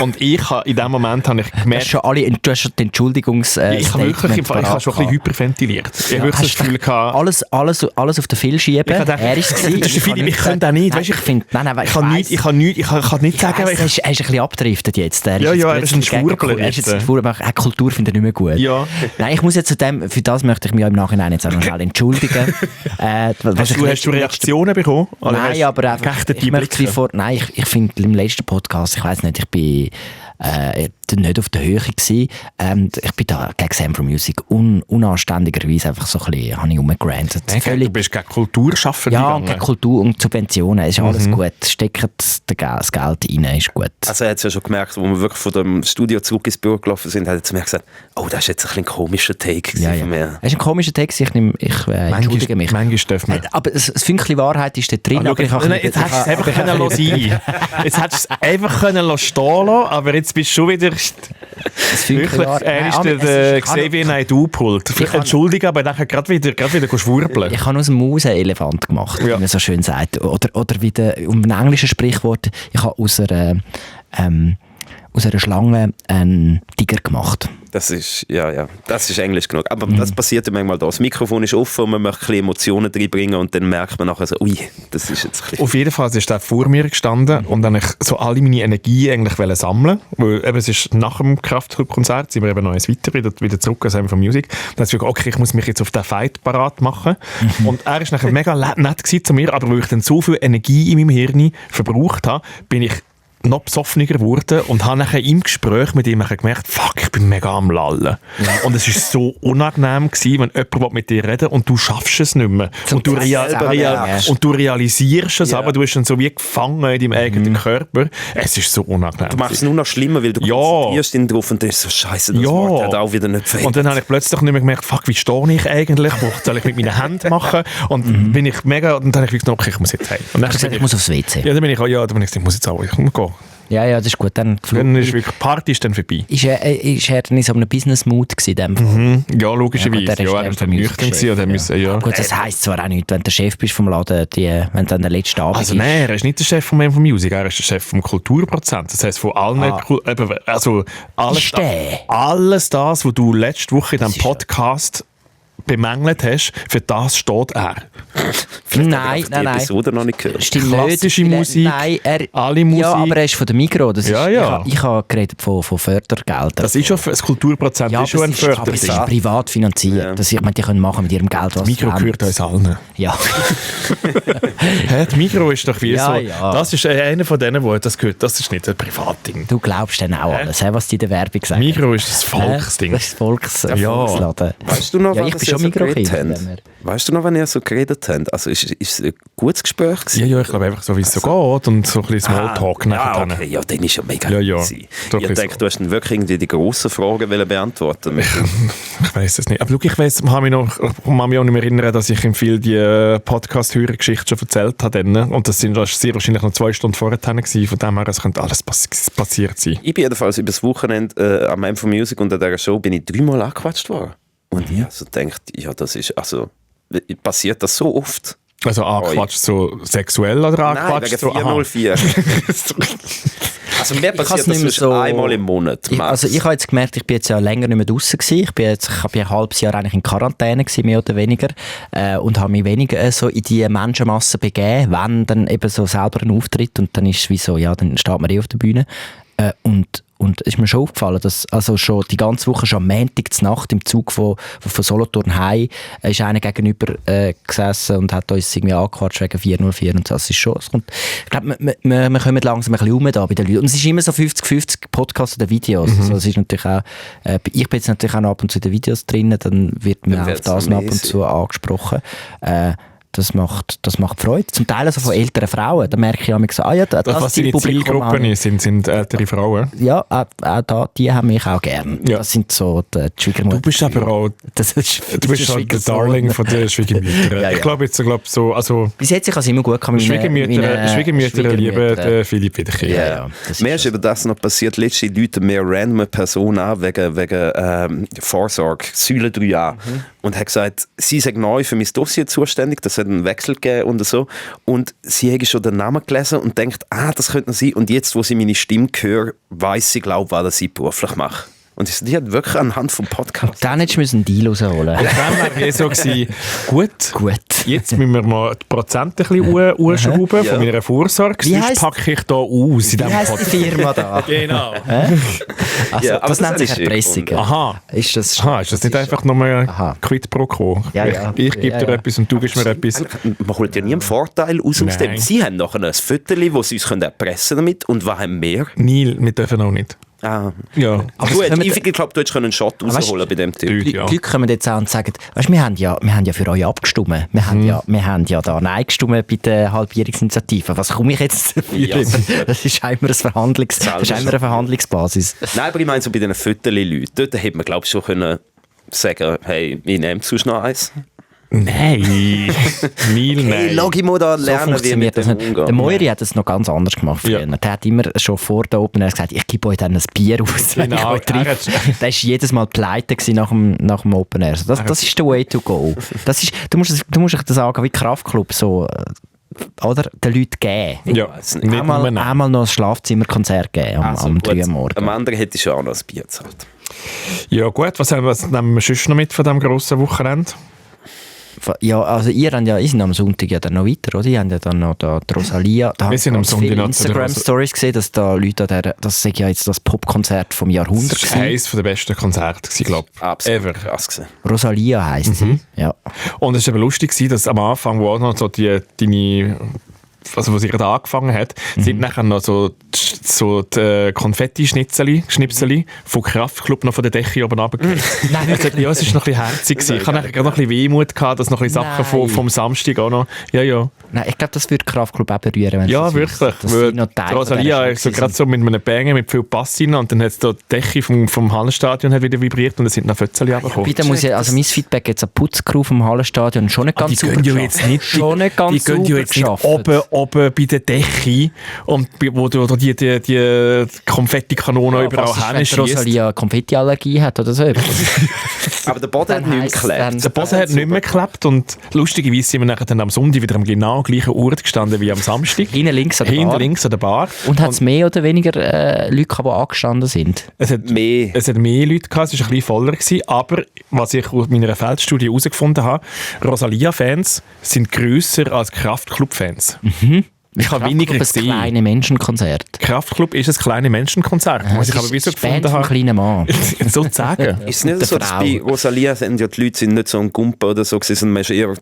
Und in dem Moment habe ich gemerkt... Du hast schon die Entschuldigungs... ich habe schon ein bisschen hyperventiliert. Ich habe wirklich das Gefühl gehabt... Alles auf den Phil schieben. Er ist es. Ich könnte auch nicht. Ich finde... Ich kann nicht sagen... Er ist ein bisschen abgedriftet jetzt. Er ist ein Schwurbler. Kultur finde ich nicht mehr gut. Ja. Nein, ich muss jetzt für das möchte ich mich auch im Nachhinein jetzt auch noch schnell entschuldigen. Hast du Reaktionen bekommen? Nein, aber einfach... Ich finde im letzten Podcast, ich weiss nicht, ich bin nicht auf der Höhe gewesen. Ich bin da gegen M4 Music unanständigerweise einfach so ein bisschen, habe ich rumgerantet. Du bist gegen Kulturschaffende gegangen? Ja, gegen Kultur und Subventionen, ist alles gut. Steckt das Geld rein, ist gut. Also er hat es ja schon gemerkt, als wir wirklich von dem Studio zurück ins Büro gelaufen sind, hat er zu mir gesagt, oh, das ist jetzt ein bisschen komischer Take von mir. Das ist ein komischer Take, ich entschuldige mich. Manchmal dürfen wir. Aber das Fünkchen Wahrheit ist da drin. Jetzt hättest du es einfach können lassen. Jetzt hättest du es einfach können stehen lassen, aber jetzt bist du schon wieder... Er ist der Xavier Naidoo-Pult. Entschuldigung, aber dann gerade wieder schwurbeln. Ich habe aus dem Maus einen Elefant gemacht, wie man so schön sagt. Oder wieder, um ein englisches Sprichwort, ich habe aus einer Schlange einen Tiger gemacht. Das ist Englisch genug. Aber das passiert ja manchmal da. Das Mikrofon ist offen und man möchte ein bisschen Emotionen reinbringen und dann merkt man nachher so, ui, das ist jetzt ein bisschen... Auf jeden Fall ist er vor mir gestanden und dann so alle meine Energie eigentlich sammeln, weil eben, es ist nach dem Kraftclub-Konzert, sind wir eben noch eins weiter, wieder zurück als M4 Music. Dann habe ich gesagt, okay, ich muss mich jetzt auf den Fight parat machen. Und er war nachher mega nett zu mir, aber weil ich dann so viel Energie in meinem Hirn verbraucht habe, bin ich noch besoffener geworden und habe nachher im Gespräch mit ihm gemerkt, fuck, ich bin mega am Lallen. Ja. Und es war so unangenehm gewesen, wenn jemand mit dir reden und du schaffst es nicht mehr. Und du realisierst es, aber du bist dann so wie gefangen in deinem eigenen Körper. Es ist so unangenehm. Du machst es nur noch schlimmer, weil du konzentrierst ihn drauf und denkst so, scheiße, das Wort hat auch wieder nicht fehlt. Und dann habe ich plötzlich nicht mehr gemerkt, fuck, wie stehe ich eigentlich? Was soll ich mit meinen Händen machen? Und bin ich mega, und dann habe ich gesagt, okay, ich muss jetzt heim. Und dann ich muss aufs WC. Ja, dann bin ich muss jetzt auch, ich muss gehen. Ja, das ist gut. Dann ist wirklich, die Party ist dann vorbei. Ist er dann in so einem Business-Mood gewesen? Ja, logischerweise. Er war dann nüchtern gewesen. Gut, das heisst zwar auch nichts, wenn du der Chef bist vom Laden, wenn dann der letzte Abend ist. Nein, er ist nicht der Chef vom M4 Music, er ist der Chef vom Kulturprozent. Das heisst, von allen... alles das, was du letzte Woche in diesem Podcast bemängelt hast, für das steht er. Nein. Episode noch nicht gehört. Stimmt Klassische nicht. Musik, alle Musik. Ja, aber er ist von der Migros. Das ja. Ich habe geredet von Fördergeldern. Das ist schon, das Kulturprozent ist schon ein Förder. Aber es ist privat finanziert. Ja. Ich meine, die können machen mit ihrem Geld, was Migros gehört uns allen. Ja. Die Migros ist doch wie so. Ja. Das ist einer von denen, der das gehört. Das ist nicht ein Privatding. Du glaubst dann auch alles, was die in der Werbung sagen. Migros ist das Volksding. Das ist Volksladen. Weißt du noch, ich bin schon Migros-Kind. Weißt du noch, wenn ihr so geredet habt? Also ist es ein gutes Gespräch gewesen? Ja, ich glaube einfach so, wie es so geht und so ein bisschen Smalltalk nachher. Okay, ja, dann ist ja mega ja. Ich denke, du hast dann wirklich irgendwie die grossen Fragen beantworten. Ich weiss es nicht. Aber ich kann mich auch nicht mehr erinnern, dass ich ihm viel die Podcast-Hörergeschichte schon erzählt habe. Und das sind sehr wahrscheinlich noch 2 Stunden vorher gewesen. Von dem her, es könnte alles passiert sein. Ich bin jedenfalls über das Wochenende am M4 Music und an dieser Show bin ich 3-mal angequatscht worden. Und ich also gedacht, ja, das ist, also, passiert das so oft? Also angequatscht so sexuell oder angequatscht so? 404. Also mir passiert das so einmal im Monat. Ich habe jetzt gemerkt, ich bin jetzt ja länger nicht mehr draussen gewesen. Ich habe ein halbes Jahr eigentlich in Quarantäne gewesen, mehr oder weniger. Und habe mich weniger so in die Menschenmasse begeben, wenn dann eben so selber ein Auftritt und dann ist es wie so, ja, dann steht man auf der Bühne. Und es ist mir schon aufgefallen, dass also schon die ganze Woche, schon am Montag zur Nacht im Zug von Solothurn heim, ist einer gegenüber gesessen und hat uns irgendwie angequatscht wegen 404 und so. Das ist schon, ich glaube, wir kommen langsam ein bisschen da bei den Leuten. Und es ist immer so 50-50 Podcasts oder Videos. Also es ist natürlich auch, ich bin jetzt natürlich auch noch ab und zu in den Videos drin, dann wird mir auf das noch ab und zu angesprochen. Das macht Freude. Zum Teil also von älteren Frauen. Da merke ich auch so, was deine Zielgruppen sind ältere Frauen? Ja, auch die haben mich auch gern. Ja. Das sind so die Schwiegermutter. Du bist aber auch du bist halt der Darling von den Schwiegermüttern. Ja. Ich glaube so, also bis jetzt kann es immer gut kommen. Schwiegermütter lieben den Philipp Wiederkehr. Ja. Mir ist über das noch passiert. Letzte Leute mehr random Personen an wegen Vorsorge, Säule 3a. Und hat gesagt, sie sei neu für mein Dossier zuständig, das hat einen Wechsel gegeben und so. Und sie hat schon den Namen gelesen und denkt, das könnte noch sein. Und jetzt, wo sie meine Stimme hört, weiss sie, glaube ich, was ich beruflich mache. Und die hat wirklich anhand vom Podcast. Dann hättest du einen Deal rausholen. Und dann wäre so gewesen, gut, jetzt müssen wir mal die Prozente ein bisschen anschrauben von meiner Vorsorge. Sonst packe ich da aus. Wie heisst die Firma da? Genau. Also, ja, das nennt sich Erpressung. Aha. Ist das nicht einfach nur Quid pro Quo? Ja. Ich gebe dir etwas und du gibst mir etwas. Man holt ja nie einen Vorteil aus dem. Sie haben nachher ein Viertel, das sie uns erpressen damit. Und was haben wir? Nein, wir dürfen auch nicht. Ja. Aber ich glaube, du hättest einen Shot rausholen bei dem Typ. Die Leute kommen jetzt auch und sagen, weißt, wir haben ja für euch abgestimmt. Wir haben ja da Nein gestimmt bei der Halbjährigsinitiative. Was komme ich jetzt dafür? Ja. Das ist immer eine Verhandlungsbasis. Nein, aber ich meine so bei diesen Viertel-Leuten, dort hätte man glaube ich schon können sagen, hey, ich nehme sonst noch eins. Nein. Hey, Logimo da lernen, so wie mit dem umgehen. Der Moiri hat das noch ganz anders gemacht früher. Ja. Der hat immer schon vor der Open Air gesagt, ich gebe euch dann ein Bier aus. Genau. Der war jedes Mal pleite nach dem Open Air. Das ist der way to go. Du musst dich das sagen wie Kraftclub, so, oder den Leuten geben. Ja, einmal noch ein Schlafzimmerkonzert geben am 3 Uhr morgens. Am anderen hätte ich schon auch noch ein Bier gezahlt. Ja gut, was nehmen wir sonst noch mit von diesem grossen Wochenende? Ja, also ihr sind am Sonntag ja dann noch weiter, oder? Ihr habt ja dann noch die Rosalia. Da wir sind am Sonntag noch Instagram-Stories gesehen, dass da Leute das sei ja jetzt das Popkonzert vom Jahrhundert. Das war eines der besten Konzerte, glaube ich. Absolut krass gewesen. Rosalia heisst sie. Ja. Und es war eben lustig, dass am Anfang, wo auch noch so wo sie gerade angefangen hat, sind nachher noch so die Konfetti-Schnipseli vom Kraftclub noch von der Decke oben runtergefallen. Nein, ja, es war noch ein bisschen herzig. Ich hatte nachher gerade noch ein bisschen Wehmut gehabt, dass noch ein bisschen Sachen vom Samstag auch noch. Ja. Nein, ich glaube, das würde Kraftclub auch berühren. Wenn ja, wirklich. Rosalia so gerade so mit einem Banger mit viel Bass rein und dann hat die Decke vom Hallenstadion wieder vibriert und es sind noch Fötzeli runtergekommen. Bitte muss ich, also mein Feedback jetzt an Putzcrew vom Hallenstadion schon nicht ganz sauber geschafft. Die gehen ja jetzt nicht oben oben bei der Decke und wo du die Konfettikanonen überall hin schießt. Wenn Rosalia Konfettiallergie hat oder so. Aber der Boden hat nicht mehr geklebt. Der Boden hat nicht mehr geklebt und lustigerweise sind wir nachher dann am Sonntag wieder am genau gleichen Ort gestanden wie am Samstag. Hinten links an der Bar. Und hat es mehr oder weniger Leute gehabt, die angestanden sind? Es hat mehr Leute gehabt, es war ein bisschen voller gewesen, aber was ich aus meiner Feldstudie herausgefunden habe, Rosalia-Fans sind grösser als Kraftklub-Fans. Ich habe weniger gesehen. Kraftklub ist ein kleines Menschenkonzert. Kraftklub ist ein kleines Menschenkonzert. Was ich aber wie so gefunden habe. Kleinen Mann. Sozusagen. Ist es nicht so, dass bei Rosalia sind ja die Leute nicht so ein Gumpen oder so gewesen, sondern man war eher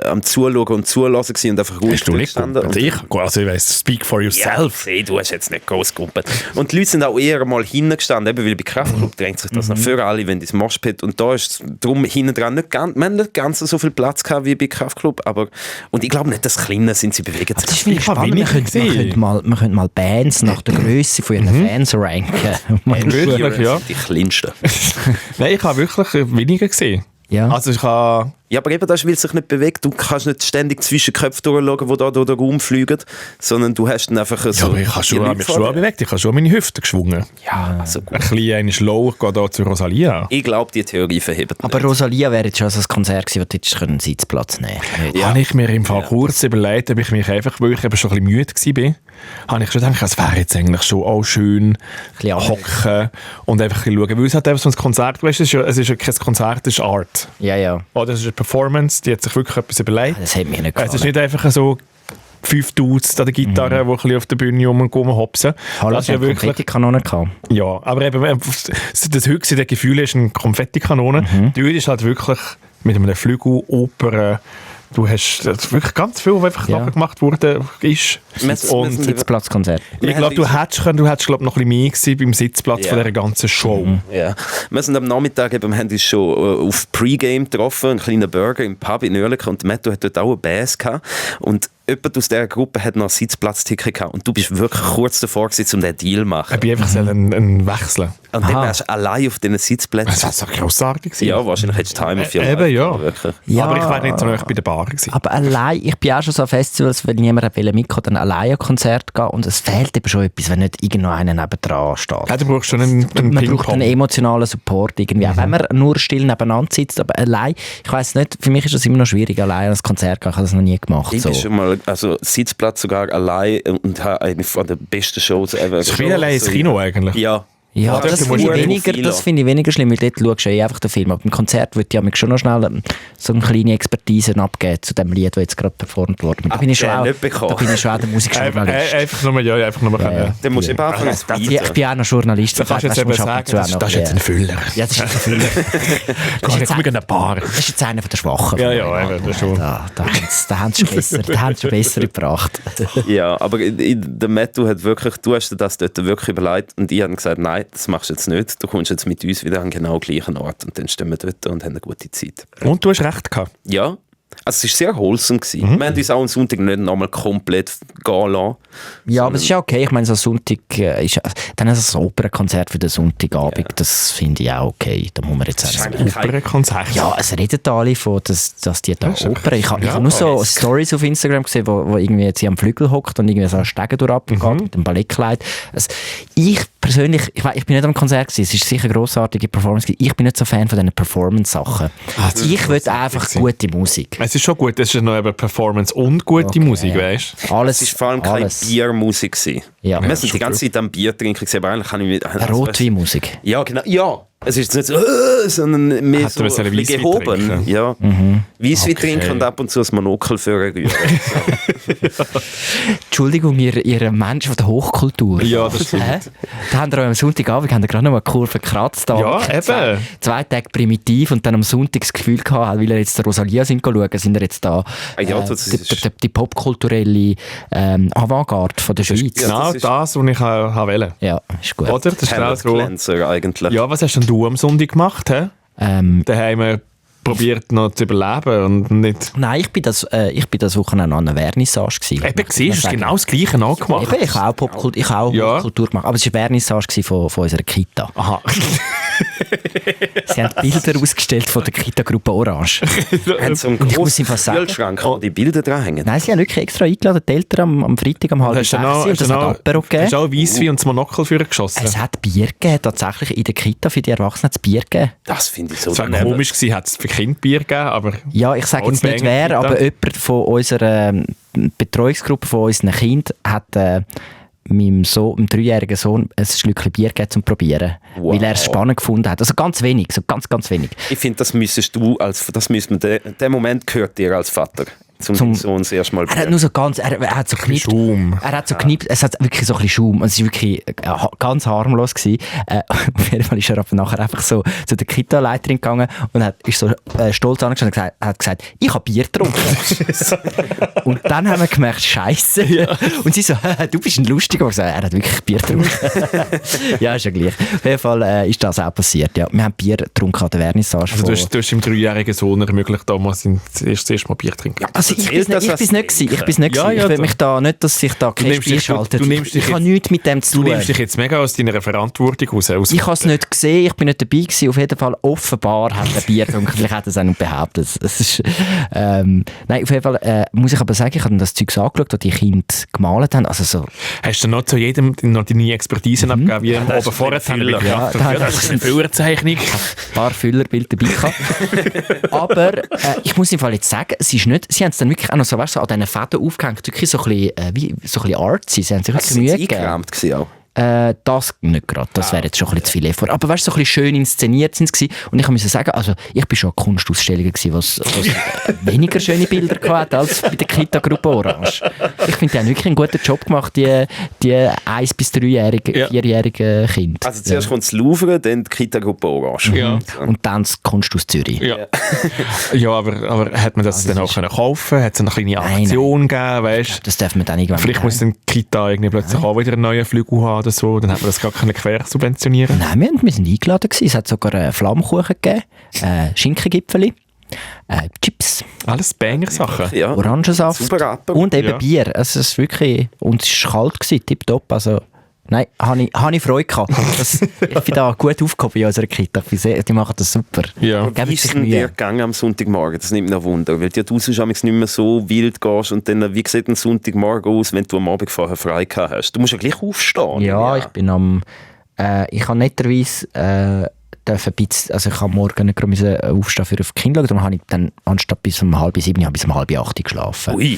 am Zuschauen und Zulassen gewesen und einfach ruhig gestanden. Ich weiss, speak for yourself. Ja, du hast jetzt nicht groß gumpet. Und die Leute sind auch eher mal hinten gestanden, eben weil bei Kraftklub drängt sich das noch für alle, wenn das Moshpit. Und da ist darum hinten dran nicht ganz so viel Platz gehabt wie bei Kraftklub. Und ich glaube nicht, dass Kleine sind, sie bewegen sich. Das ist viel spannend. Wir könnten mal Bands nach der Größe von ihren Fans ranken. Wirklich, ja. Die kleinsten. Nein, ich habe wirklich weniger gesehen. Ja. Also ich habe... Ja, aber eben das, weil es sich nicht bewegt. Du kannst nicht ständig zwischen Köpfen durchschauen, die da durch den Raum fliegen, sondern du hast dann einfach so... Ja, aber ich habe mich schon bewegt. Ich habe schon meine Hüfte geschwungen. Ja, also gut. Ein bisschen slower geht da zu Rosalia. Ich glaube, die Theorie verhebt aber nicht. Rosalia wäre jetzt schon so ein Konzert gewesen, wo du hättest einen Sitzplatz nehmen können. Ja. Habe ich mir im Fall kurz überlegt, ob ich mich einfach, weil ich eben schon ein bisschen müde war, habe ich schon gedacht, es wäre jetzt eigentlich schon auch schön hocken und einfach ein bisschen schauen. Weil es hat eben so ein Konzert, weißt, es ist ja kein Konzert, es ist Art. Ja, ja. Oder es ist eine Performance, die hat sich wirklich etwas überlegt. Das hat mich nicht gefallen. Es ist nicht einfach so 5 Dudes an der Gitarre, die ein bisschen auf der Bühne rumhopsen. Hallo, das ist ja wirklich Konfettikanone gehabt. Ja, aber eben, das höchste der Gefühle ist eine Konfettikanone. Die ist halt wirklich mit einem Flügel, Oper. Du hast wirklich ganz viel, was einfach nachher gemacht wurde, ist. Und Sitzplatzkonzert. Ich glaube, du hättest noch ein bisschen mehr gewesen beim Sitzplatz von dieser ganzen Show. Ja. Wir sind am Nachmittag eben, wir haben uns schon auf Pre-Game getroffen, einen kleinen Burger im Pub in Oerlikon, und Matto hat dort auch eine Bass gehabt. Und jemand aus dieser Gruppe hat noch ein Sitzplatzticket gehabt. Und du bist wirklich kurz davor gewesen, um diesen Deal zu machen. Ich bin einfach einen wechseln. Und dann wärst du allein auf diesen Sitzplätzen. Das war so grossartig gewesen. Ja, wahrscheinlich hättest du Time of your Life. Eben, ja. Ja. Aber ich war nicht so nah bei der Bar gewesen. Aber allein, ich bin auch schon so an Festivals, weil niemand mitkommen wollte, dann allein ein Konzert gehen. Und es fehlt eben schon etwas, wenn nicht irgendwo einer nebendran steht. Ja, du brauchst schon einen Man braucht einen emotionalen Support irgendwie. Auch wenn man nur still nebeneinander sitzt. Aber allein, ich weiss nicht, für mich ist das immer noch schwierig, allein an ein Konzert gehen. Ich habe das noch nie gemacht. Ich bin schon mal, also Sitzplatz sogar allein und habe eine von den besten Shows ever. Das ist wie allein ins Kino eigentlich. Ja. Ja, das finde ich weniger schlimm, weil dort schaust du einfach den Film. Aber beim Konzert würde ich schon noch schnell so eine kleine Expertise abgeben zu dem Lied, das jetzt gerade performt wurde. Da bin ich schon auch der Musikjournalist. Einfach nur können. Dann musst du eben anfangen zu bieten. Ich bin auch noch Journalist. Das kannst du jetzt eben sagen, das ist jetzt ein Füller. Ja, das ist ein Füller. Das ist jetzt einer der Schwachen. Ja, das schon. Da haben sie schon besser gebracht. Ja, aber der Mattu hat wirklich, du hast dir das dort wirklich überlegt und ich habe gesagt, nein, das machst du jetzt nicht. Du kommst jetzt mit uns wieder an genau gleichen Ort und dann stehen wir dort und haben eine gute Zeit. Und du hast recht gehabt. Ja, also es war sehr wholesome gewesen. Wir haben uns auch am Sonntag nicht nochmal komplett gehen lassen. Ja, aber es ist ja okay. Ich meine, so Sonntag ist dann ist ein Opernkonzert für den Sonntagabend. Ja. Das finde ich auch okay. Da muss man jetzt sagen. Ein Opernkonzert? Ja, es reden alle von, dass die da Oper... Ich habe nur so Stories auf Instagram gesehen, wo irgendwie jetzt am Flügel hockt und irgendwie so einen Stegen durchabgeht mit dem Ballettkleid. Also, ich persönlich, ich bin nicht am Konzert gewesen. Es war sicher eine grossartige Performance. Ich bin nicht so Fan von diesen Performance-Sachen. Ich will einfach gute Musik. Es ist schon gut, es ist noch eben Performance und gute Musik, weißt du? Es war vor allem keine Biermusik. Ja. Wir sind die ganze Zeit am Bier trinken, aber eigentlich kann ich mit... Rotweinmusik. Ja, genau. Ja. Es ist nicht so, sondern mehr so ein bisschen gehoben. Ja. Weisswein trinken und ab und zu ein Monokel führen. Entschuldigung, ihr Menschen von der Hochkultur. Ja, das stimmt. Da haben wir am Sonntagabend gerade noch eine Kurve gekratzt. Ja, eben. 2 Tage primitiv und dann am Sonntag das Gefühl gehabt, weil er jetzt der Rosalia sind schauen, sind wir jetzt da die popkulturelle Avantgarde von der Schweiz. Genau das, was ich wollte. Ja, ist gut. Oder? Das ist so. Eigentlich. Ja, was hast denn du am Sonntag gemacht? Da haben wir probiert noch zu überleben und nicht... Nein, ich bin das Wochenende an einer Vernissage gewesen. Eben, siehst du, genau das Gleiche nachgemacht. Ich habe auch Popkultur gemacht, aber es war eine Vernissage von unserer Kita. Aha. Sie haben Bilder ausgestellt von der Kita-Gruppe Orange. Haben so einen grossen Kühlschrank, wo die Bilder dran hängen? Nein, sie haben wirklich extra eingeladen, die Eltern am Freitag um 5:30 und das hat Apero gegeben. Hast du auch Weisswein und das Monokel für geschossen? Es hat Bier gegeben, tatsächlich in der Kita für die Erwachsenen hat es Bier gegeben. Das finde ich so. Es wäre komisch gewesen, hätte es für Kinder Bier gegeben, aber... Ja, ich sage jetzt nicht wer, aber jemand von unserer Betreuungsgruppe von unseren Kindern hat meinem 3-jährigen Sohn ein Schlückchen Bier gegeben zum Probieren, weil er es spannend gefunden hat. Also ganz wenig, so ganz wenig. Ich finde, das müsstest du der Moment gehört dir als Vater. Zum Sohn das erste Mal. Er hat nur so ganz, er hat so knippt. Schaum. Er hat so knippt, es hat wirklich so ein bisschen Schaum. Es war wirklich ganz harmlos gewesen. Auf jeden Fall ist er aber nachher einfach so zu der Kita-Leiterin gegangen und ist so stolz angeschaut und hat gesagt, ich habe Bier getrunken. Und dann haben wir gemerkt, Scheiße. Ja. Und sie so, du bist ein Lustiger. Und er hat wirklich Bier getrunken. Ja, ist ja gleich. Auf jeden Fall ist das auch passiert. Ja. Wir haben Bier getrunken an der Vernissage. Also du hast dem 3-jährigen Sohn ermöglicht, damals das erste Mal Bier trinken. Ja, also ich bin nicht. Ich will mich da nicht, dass sich da kein Spiel schaltet. Ich habe nichts mit dem zu tun. Du nimmst dich jetzt mega aus deiner Verantwortung raus. Ich habe es nicht gesehen, ich bin nicht dabei gewesen. Auf jeden Fall offenbar hat er Bier getrunken. Vielleicht hat er es auch nicht behauptet. Nein, auf jeden Fall muss ich aber sagen, ich habe das Zeug angeschaut, das die Kinder gemalt haben. Also so. Hast du noch zu jedem noch deine Expertise abgegeben, wie wir oben vorher haben? Das ist eine Führerzeichnung. Ein paar Füllerbilder dabei gehabt. Aber ich muss im Fall jetzt sagen, sie haben es dann wirklich auch noch so, weißt du, an diesen Fäden aufgehängt, wirklich so ein bisschen artsy. Sie haben sich wirklich Mühe gegeben. Das nicht gerade, das wäre jetzt schon ein bisschen zu viel Effort. Aber weißt du, so ein bisschen schön inszeniert sind sie. Und ich muss sagen, also ich bin schon an Kunstausstellungen gewesen, was weniger schöne Bilder hatte als bei der Kita-Gruppe Orange. Ich finde, die haben wirklich einen guten Job gemacht, die 1- bis 3-jährigen, 4-jährigen Kinder. Also zuerst kommt das Louvre, dann die Kita-Gruppe Orange. Ja. Und dann das Kunsthaus Zürich. Ja, ja aber hat man das dann auch kaufen können? Hat es eine kleine Aktion gegeben? Weißt? Das darf man dann irgendwann vielleicht muss dann die Kita irgendwie plötzlich auch wieder einen neuen Flügel haben oder so. Dann hat man das gar keine quer subventionieren. Nein, wir sind eingeladen gewesen. Es hat sogar einen Flammkuchen gegeben, Schinkengipfeli, Chips. Alles Banger-Sachen. Ja. Orangensaft und eben Bier. Also es ist wirklich, und es war kalt gewesen, tipptopp. Also nein, habe ich Freude gehabt. Ich bin da gut aufgehoben in unserer Kita. Die machen das super. Ja. Wie ist denn der Gang am Sonntagmorgen? Das nimmt mich noch Wunder. Weil du nicht mehr so wild gehst und dann, wie sieht ein Sonntagmorgen aus, wenn du am Abend vorher frei gehabt hast? Du musst ja gleich aufstehen. Ja, ich bin ich habe netterweise also ich habe morgen nicht gerade aufstehen für auf die Kinder, darum habe ich dann anstatt bis um 6:30 bis um 7:30 geschlafen. Ui,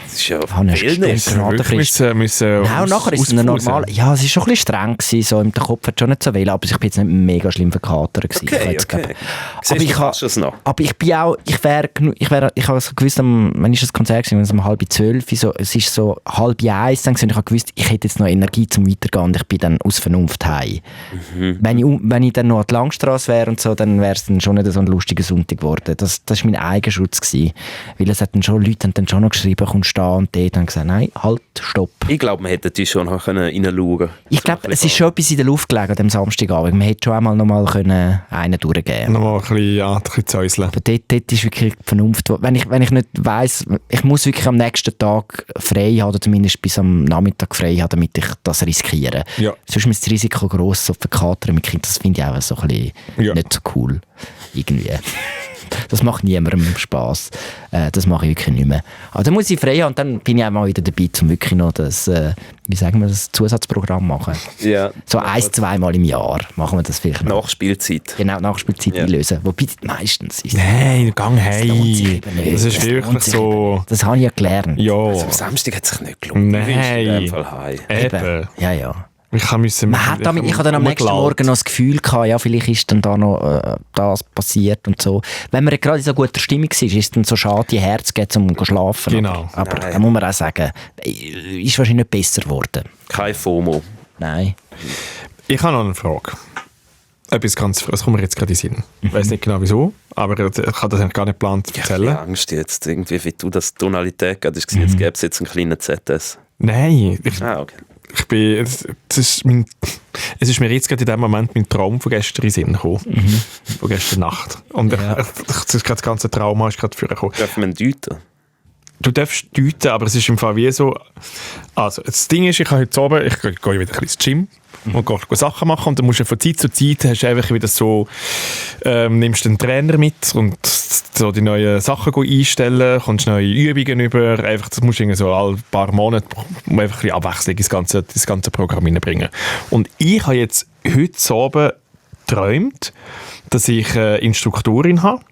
das ist ja viel nicht. Nein, und nachher ist es normal. Ja, es war schon ein bisschen streng gewesen, so im Kopf hat schon nicht so wählen, aber ich bin jetzt nicht mega schlimm verkatert gewesen. Aber ich bin auch, ich habe so gewusst, wann ist das Konzert gewesen, wenn es 11:30, so, es ist so 12:30 dann gewesen, ich habe gewusst, ich hätte jetzt noch Energie zum Weitergehen und ich bin dann aus Vernunft heim. Wenn ich dann noch an die Langstrasse wäre und so, dann wäre es dann schon nicht so ein lustiger Sonntag geworden. Das war mein Eigenschutz gewesen. Weil es hat dann schon, Leute haben dann schon noch geschrieben, kommst du da und dort, und gesagt, nein, halt, stopp. Ich glaube, man hätte die schon noch reinschauen können. Ich glaube, es ist schon etwas in der Luft gelegen an dem Samstagabend. Man hätte schon einmal noch mal einen durchgeben. Noch ein bisschen zäuseln. Aber dort ist wirklich die Vernunft. Wenn ich nicht weiss, ich muss wirklich am nächsten Tag frei haben, oder zumindest bis am Nachmittag frei haben, damit ich das riskiere. Ja. Sonst ist das Risiko gross, so verkatern mit Kindern. Das finde ich auch so ein bisschen nicht so cool. Irgendwie. Das macht niemandem Spass. Das mache ich wirklich nicht mehr. Aber dann muss ich frei haben und dann bin ich auch mal wieder dabei, um wirklich noch das, wie sagen wir, das Zusatzprogramm machen. Ja. So 1-2 Mal im Jahr machen wir das vielleicht noch. Nachspielzeit. Genau, Nachspielzeit einlösen. Wobei meistens ist nein, gang heim. Das ist wirklich so. Das habe ich ja gelernt. Ja. Also am Samstag hat es sich nicht gelohnt. Nein. In dem Fall heim. Eben. Ja. Ich habe dann am nächsten Morgen noch das Gefühl gehabt, ja, vielleicht ist dann da noch das passiert und so. Wenn man gerade in so guter Stimmung ist, ist es dann so schade, die Herz geht zum Schlafen. Genau. Aber da muss man auch sagen, ist wahrscheinlich nicht besser geworden. Kein FOMO. Nein. Ich habe noch eine Frage. Etwas ganz, das kommt mir jetzt gerade in den Sinn. Ich weiß nicht genau wieso, aber ich habe das gar nicht geplant zu erzählen. Ich habe Angst jetzt, irgendwie, wie du das Tonalität gerade hast, jetzt gäbe es jetzt einen kleinen ZS. Nein. Okay. Es ist mir jetzt gerade in dem Moment mein Traum von gestern in den Sinn gekommen. Von gestern Nacht. Und das ganze Trauma ist gerade vorgekommen. Dürfen wir ihn deuten? du darfst deuten, aber es ist im Fall wie so, also das Ding ist, ich habe heute Abend, ich gehe wieder ein bisschen ins Gym und gehe Sachen machen und dann musst du von Zeit zu Zeit, hast du einfach wieder so, nimmst den Trainer mit und so die neuen Sachen einstellen, kommst neue Übungen über, einfach, das musst du irgendwie so alle paar Monate einfach ein bisschen Abwechslung ins ganze Programm hineinbringen. Und ich habe jetzt heute Abend geträumt, dass ich eine Instruktorin habe.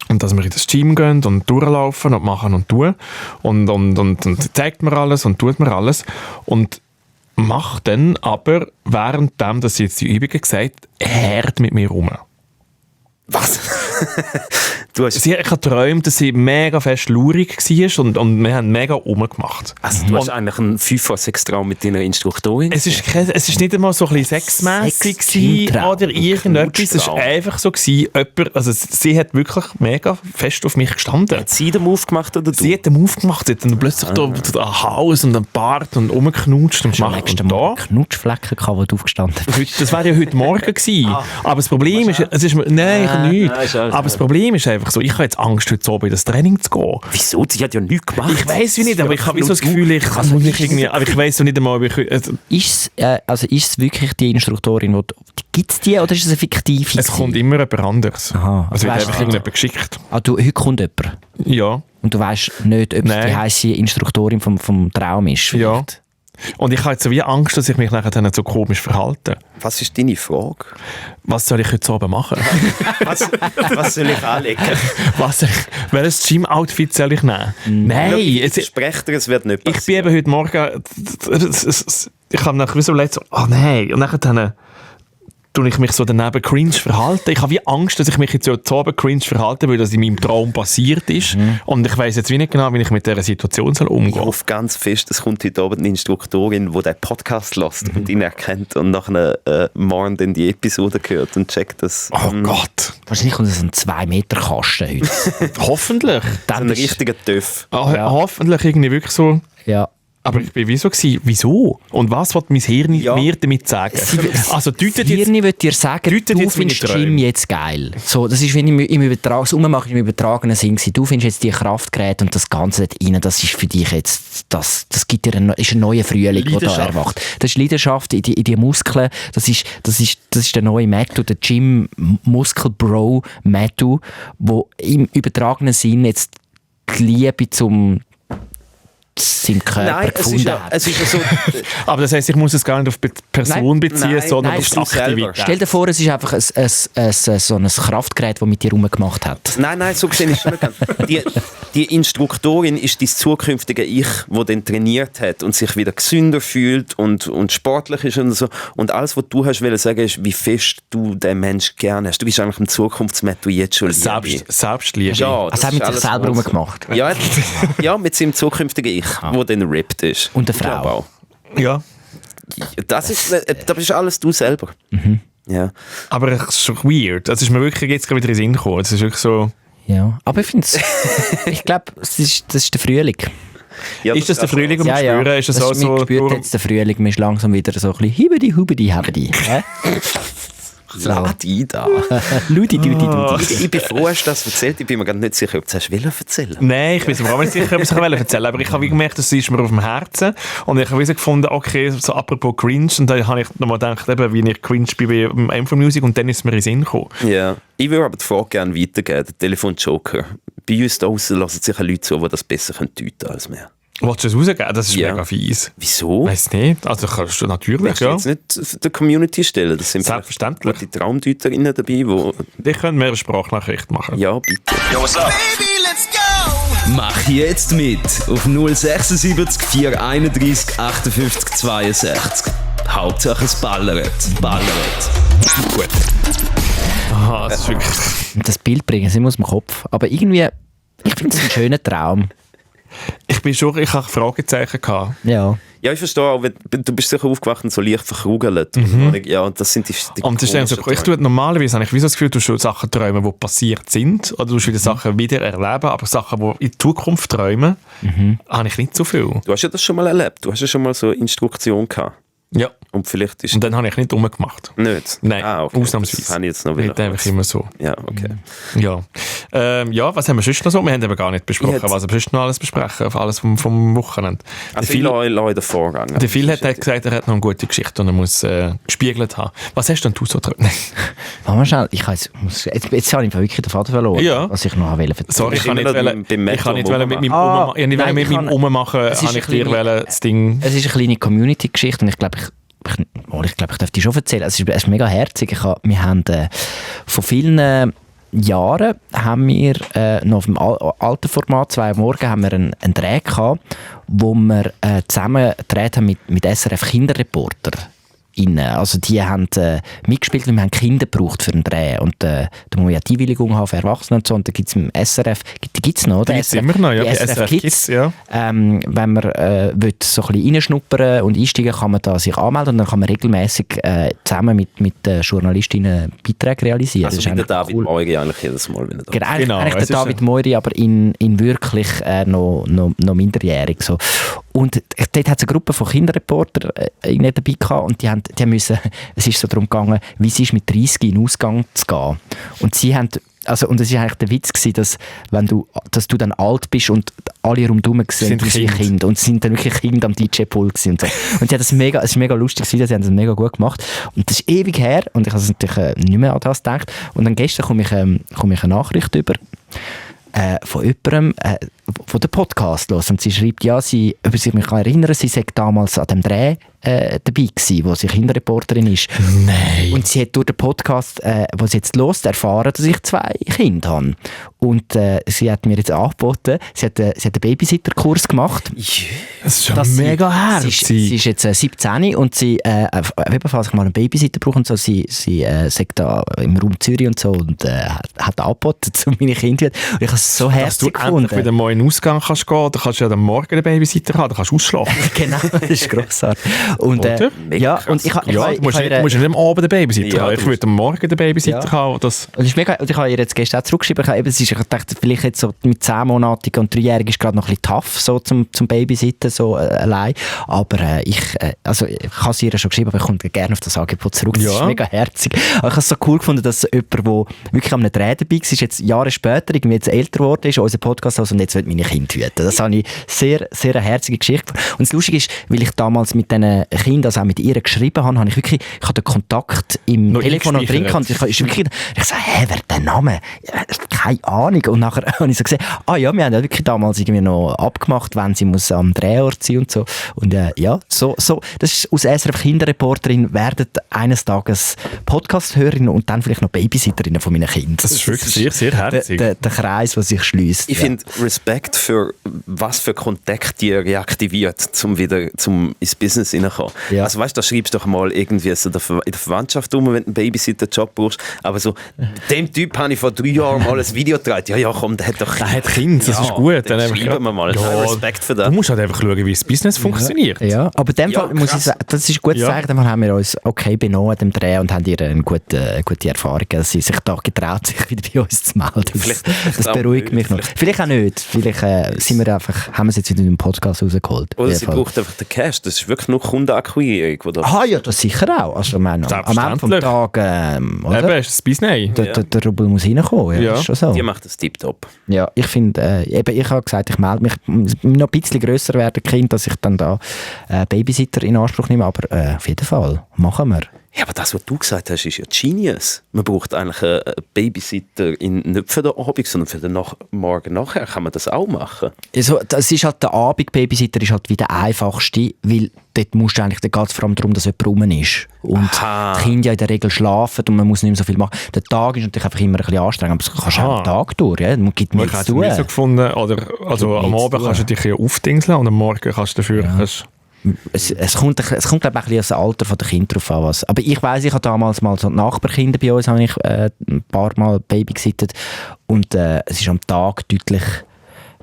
Und dass wir in das Gym gehen und durchlaufen und machen und tun. Und zeigt mir alles und tut mir alles. Und macht dann aber, währenddem, dass sie jetzt die Übungen gesagt, hart mit mir rum. Was? Ich habe geträumt, dass sie mega fest laurig war und wir haben mega rumgemacht. Also du hast eigentlich einen 5-6-Traum mit deiner Instruktorin? Es ist nicht einmal so ein bisschen sexmässig oder irgendetwas. Es war einfach so, also sie hat wirklich mega fest auf mich gestanden. Hat sie den Move gemacht oder du? Sie hat den Move gemacht, sie hat dann plötzlich da einen Hals und einen Bart und rumgeknutscht und gemacht. Und da Knutschflecken gehabt, wo du aufgestanden bist. Das wäre ja heute Morgen gewesen. Aber das Problem ist, nicht. Aber das Problem ist einfach so, ich habe jetzt Angst, heute Abend in das Training zu gehen. Wieso? Sie hat ja nichts gemacht. Ich weiss wie nicht, aber ich habe so das Gefühl, ich weiss so nicht einmal, ob ich... Ist es wirklich die Instruktorin, gibt es die oder ist es eine fiktive? Es kommt immer jemand anderes. Aha. Also wird einfach irgendjemand geschickt. Heute kommt jemand? Ja. Und du weißt nicht, ob es die heisse Instruktorin vom Traum ist? Vielleicht? Ja. Und ich habe jetzt so wie Angst, dass ich mich nachher dann so komisch verhalte. Was ist deine Frage? Was soll ich heute Abend machen? was soll ich anlegen? Welches Gym-Outfit soll ich nehmen? Nein! Ich verspreche dir, es wird nicht passieren. Ich bin eben heute Morgen... Ich habe nachher so überlegt, oh nein. Und dann tue ich mich so daneben cringe verhalten. Ich habe wie Angst, dass ich mich jetzt so Abend cringe verhalten will, dass in meinem Traum passiert ist. Und ich weiss jetzt wie nicht genau, wie ich mit dieser Situation umgehen soll. Ich hoffe ganz fest, es kommt heute Abend eine Instruktorin, die diesen Podcast hört und ihn erkennt und nachher morgen dann die Episode hört und checkt das. Oh Gott. Wahrscheinlich kommt es ein 2-Meter-Kasten heute. Hoffentlich. So ein richtiger Töff. Hoffentlich irgendwie wirklich so... Ja. Aber ich bin wieso? Und was will mein Hirn mir damit sagen? Also das Hirn will dir sagen, du findest Gym jetzt geil. So, das ist, wenn ich im übertragenen Sinn gewesen. Du findest jetzt die Kraftgeräte und das Ganze dort rein, das ist für dich jetzt, das gibt dir ist ein neuer Frühling, der da erwacht. Das ist Leidenschaft in die Muskeln, das ist der neue Matthew, der Gym Muskel Bro Matthew, wo im übertragenen Sinn jetzt die Liebe zum seinem Körper gefunden hat. Es ist ja so, aber das heisst, ich muss es gar nicht auf die Person beziehen, sondern auf das Aktivität. Stell dir vor, es ist einfach so ein Kraftgerät, das mit dir rumgemacht hat. Nein, so gesehen ist es nicht. Die Instruktorin ist dein zukünftige Ich, das dann trainiert hat und sich wieder gesünder fühlt und sportlich ist und so. Und alles, was du hast wollen sagen, ist, wie fest du den Menschen gerne hast. Du bist eigentlich im Zukunftsmatthew jetzt schon Selbstliebe. Ja, das hat mit sich selber rumgemacht. Ja, mit seinem zukünftigen Ich, der dann ripped ist. Und eine Frau. Ja. Das ist alles du selber. Ja. Aber es ist schon weird. Es ist mir wirklich jetzt gerade wieder in den Sinn gekommen. Es ist wirklich so... Ja, aber ich glaube, das ist der Frühling. Ja, ist das der Frühling, um zu spüren? Ist das auch so... Spürt jetzt der Frühling, man ist langsam wieder so ein bisschen hibidi. Ladi da. Ludi. Ich bin froh, dass du das erzählt. Ich bin mir gar nicht sicher, ob du es erzählen. Nein, ich bin mir auch nicht sicher, ob ich es erzählen. Aber ich habe gemerkt, das ist mir auf dem Herzen. Und ich habe gefunden, okay, so apropos cringe. Und dann habe ich nochmal gedacht, eben, wie ich cringe bin bei Info Music. Und dann ist es mir in den Sinn gekommen. Ja, ich würde aber die Frage gerne weitergeben. Der Telefon-Joker. Bei uns da draussen lassen sich Leute zu, die das besser deuten können als wir. Wolltest du es rausgeben? Das ist mega fies. Wieso? Weiss nicht. Also kannst du natürlich, Willst du jetzt nicht der Community stellen? Das sind selbstverständlich die Traumdeuterinnen dabei, die können mehr eine Sprachnachricht machen. Ja, bitte. Yo, what's up? Baby, let's go! Mach jetzt mit auf 076 431 58 62. Hauptsache es ballert. Gut. Aha, das ist wirklich... Das Bild bringen sie aus dem Kopf. Aber irgendwie, ich finde es ein schöner Traum. Ich habe Fragezeichen gehabt. Ja. Ja, ich verstehe auch, du bist sicher aufgewacht und so leicht verkrugelt. Ja, und das sind die und das ist so, ich tue normalerweise habe ich so das Gefühl, du schon Sachen träumen, die passiert sind, oder du wieder Sachen wieder erleben, aber Sachen, die in Zukunft träumen, habe ich nicht so viel. Du hast ja das schon mal erlebt, du hast ja schon mal so eine Instruktion gehabt. Ja. Und vielleicht ist... Und dann habe ich nicht umgemacht. Nicht? Nein, okay. ausnahmsweise. Das habe ich jetzt noch wieder. Nicht einfach immer so. Ja, okay. Ja. Ja, was haben wir sonst noch so? Wir haben eben gar nicht besprochen, was wir sonst noch alles besprechen, auf alles vom Wochenende. Also ich lasse den Vorgang. Der Phil hat gesagt, er hat noch eine gute Geschichte und er muss gespiegelt haben. Was hast denn du so drin? Warte mal schnell, jetzt habe ich wirklich den Faden verloren, was ich noch erzählen wollte. Sorry, ich kann nicht mit meinem Ummachen, habe ich dir das Ding... Es ist eine kleine Community-Geschichte und ich glaube, ich darf die schon erzählen. Es ist mega herzig. Wir haben von vielen Jahren haben wir noch auf dem alten Format 2 am Morgen haben wir einen Dreh gehabt, wo wir zusammen gedreht haben mit SRF Kinderreporter. Also die haben mitgespielt und wir haben Kinder gebraucht für einen Dreh und da muss man ja die Einwilligung haben für Erwachsene und so und da gibt es im SRF, die gibt es noch, oder? Die gibt es immer noch, ja, die SRF Kids, ja. Wenn man will so ein bisschen reinschnuppern und einsteigen, kann man da sich anmelden und dann kann man regelmäßig zusammen mit Journalistinnen Beiträge realisieren. Also wie der David Moiri eigentlich jedes Mal, wenn er da ist. Genau, eigentlich der David Moiri, aber in wirklich noch minderjährig. So. Und dort hat es eine Gruppe von Kinderreportern dabei gehabt und die müssen, es ist so darum gegangen, wie es ist, mit 30 in den Ausgang zu gehen. Und sie haben, und es war eigentlich der Witz gewesen, dass du dann alt bist und alle rundherum sehen Kinder. Und es sind dann wirklich Kinder am DJ-Pool gewesen. Und so. Und es ist mega lustig gewesen, sie haben das mega gut gemacht. Und das ist ewig her und ich habe natürlich nicht mehr an das gedacht. Und dann gestern komme ich eine Nachricht über von jemandem, von den Podcast los. Und sie schreibt, ob sie mich erinnern, sie sei damals an dem Dreh dabei gewesen, wo sie Kinderreporterin ist. Nein. Und sie hat durch den Podcast, wo sie jetzt hört, erfahren, dass ich 2 Kinder habe. Und sie hat mir jetzt angeboten, sie hat einen Babysitterkurs gemacht. Das ist schon mega herzig. Sie ist jetzt 17 und sie, falls ich mal einen Babysitter brauche und so, sie sagt da im Raum Zürich und so und hat angeboten, zu meine Kinder. Und ich habe es so herzig gefunden. Dass du endlich wieder mal in den Ausgang kannst gehen, dann kannst du ja am Morgen einen Babysitter haben, dann kannst du ausschlafen. Genau, das ist grossartig. Und, ja, und du musst nicht am Abend den Babysitter haben. Ich würde am Morgen den Babysitter haben. Und ich habe ihr jetzt gestern auch zurückgeschrieben, ich dachte, vielleicht jetzt so mit 10-monatigen und 3-jährigen ist gerade noch ein bisschen tough, so zum Babysitten, so allein. Aber ich habe sie ihr schon geschrieben, aber ich komme gerne auf das Angebot zurück. Das ist mega herzig. Aber ich habe es so cool gefunden, dass jemand, der wirklich an einem Dreh dabei war, jetzt Jahre später irgendwie jetzt älter geworden ist, unser Podcast und jetzt will meine Kinder hüten. Das habe ich sehr, sehr eine herzige Geschichte. Und das Lustige ist, weil ich damals mit diesen Kindern, also auch mit ihr geschrieben habe, ich habe den Kontakt im Telefon noch drin gehabt. Ich so, wer der Name? Keine Ahnung. Und nachher habe ich so gesehen, wir haben ja wirklich damals irgendwie noch abgemacht, wenn sie muss am Drehort sein und so. Und so, das ist aus SRF Kinderreporterin, werden eines Tages Podcast-Hörerin und dann vielleicht noch Babysitterinnen von meinen Kindern. Das ist wirklich sehr, sehr herzig. Der Kreis, der sich schließt. Ich finde Respekt für was für Kontakt die reaktiviert, um wieder ins Business reinzukommen. Ja. Also weißt du, da schreibst du doch mal irgendwie so in der Verwandtschaft um, wenn du einen Babysitter-Job brauchst. Aber so, dem Typ habe ich vor 3 Jahren mal ein Video gedreht. Ja, komm, der hat doch Kinder. Der hat Kinder, das ist gut. Dann schreiben wir mal. Respekt für das. Du musst halt einfach schauen, wie das Business funktioniert. Ja, aber in dem Fall muss ich sagen, das ist gut zu sagen, dann haben wir uns okay benommen an dem Dreh und haben ihr eine gute Erfahrung, dass sie sich da getraut, sich wieder bei uns zu melden. Das beruhigt mich noch. Vielleicht auch nicht. Vielleicht haben wir es jetzt wieder in den Podcast rausgeholt. Oder sie braucht einfach den Cash. Das ist wirklich nur Kundenakquirierung. Ja, das sicher auch. Also, am Ende vom Tag, oder? Eben, ist das Business. Der Rubel muss reinkommen. Ja. Das ist schon so. Die macht das tiptop. Ja, ich finde, ich habe gesagt, ich melde mich noch ein bisschen grösser werden, Kind, dass ich dann da Babysitter in Anspruch nehme. Aber auf jeden Fall, machen wir. Ja, aber das, was du gesagt hast, ist ja genius. Man braucht eigentlich einen Babysitter nicht für den Abend, sondern für den Morgen nachher. Kann man das auch machen? Also, das ist halt der Abend-Babysitter ist halt wie der einfachste, weil dort geht es vor allem darum, dass jemand rum ist. Und die Kinder ja in der Regel schlafen und man muss nicht mehr so viel machen. Der Tag ist natürlich einfach immer ein bisschen anstrengend, aber das kannst du auch am Tag durch. Ja? Man gibt nichts zu tun. So gefunden, also am Abend kannst du dich ja aufdingseln und am Morgen kannst du dafür... Ja. Es kommt glaube ich, ein bisschen das Alter der Kinder drauf an. Aber ich weiss, ich habe damals mal so Nachbarkinder bei uns, habe ich ein paar Mal babysittet und es ist am Tag deutlich...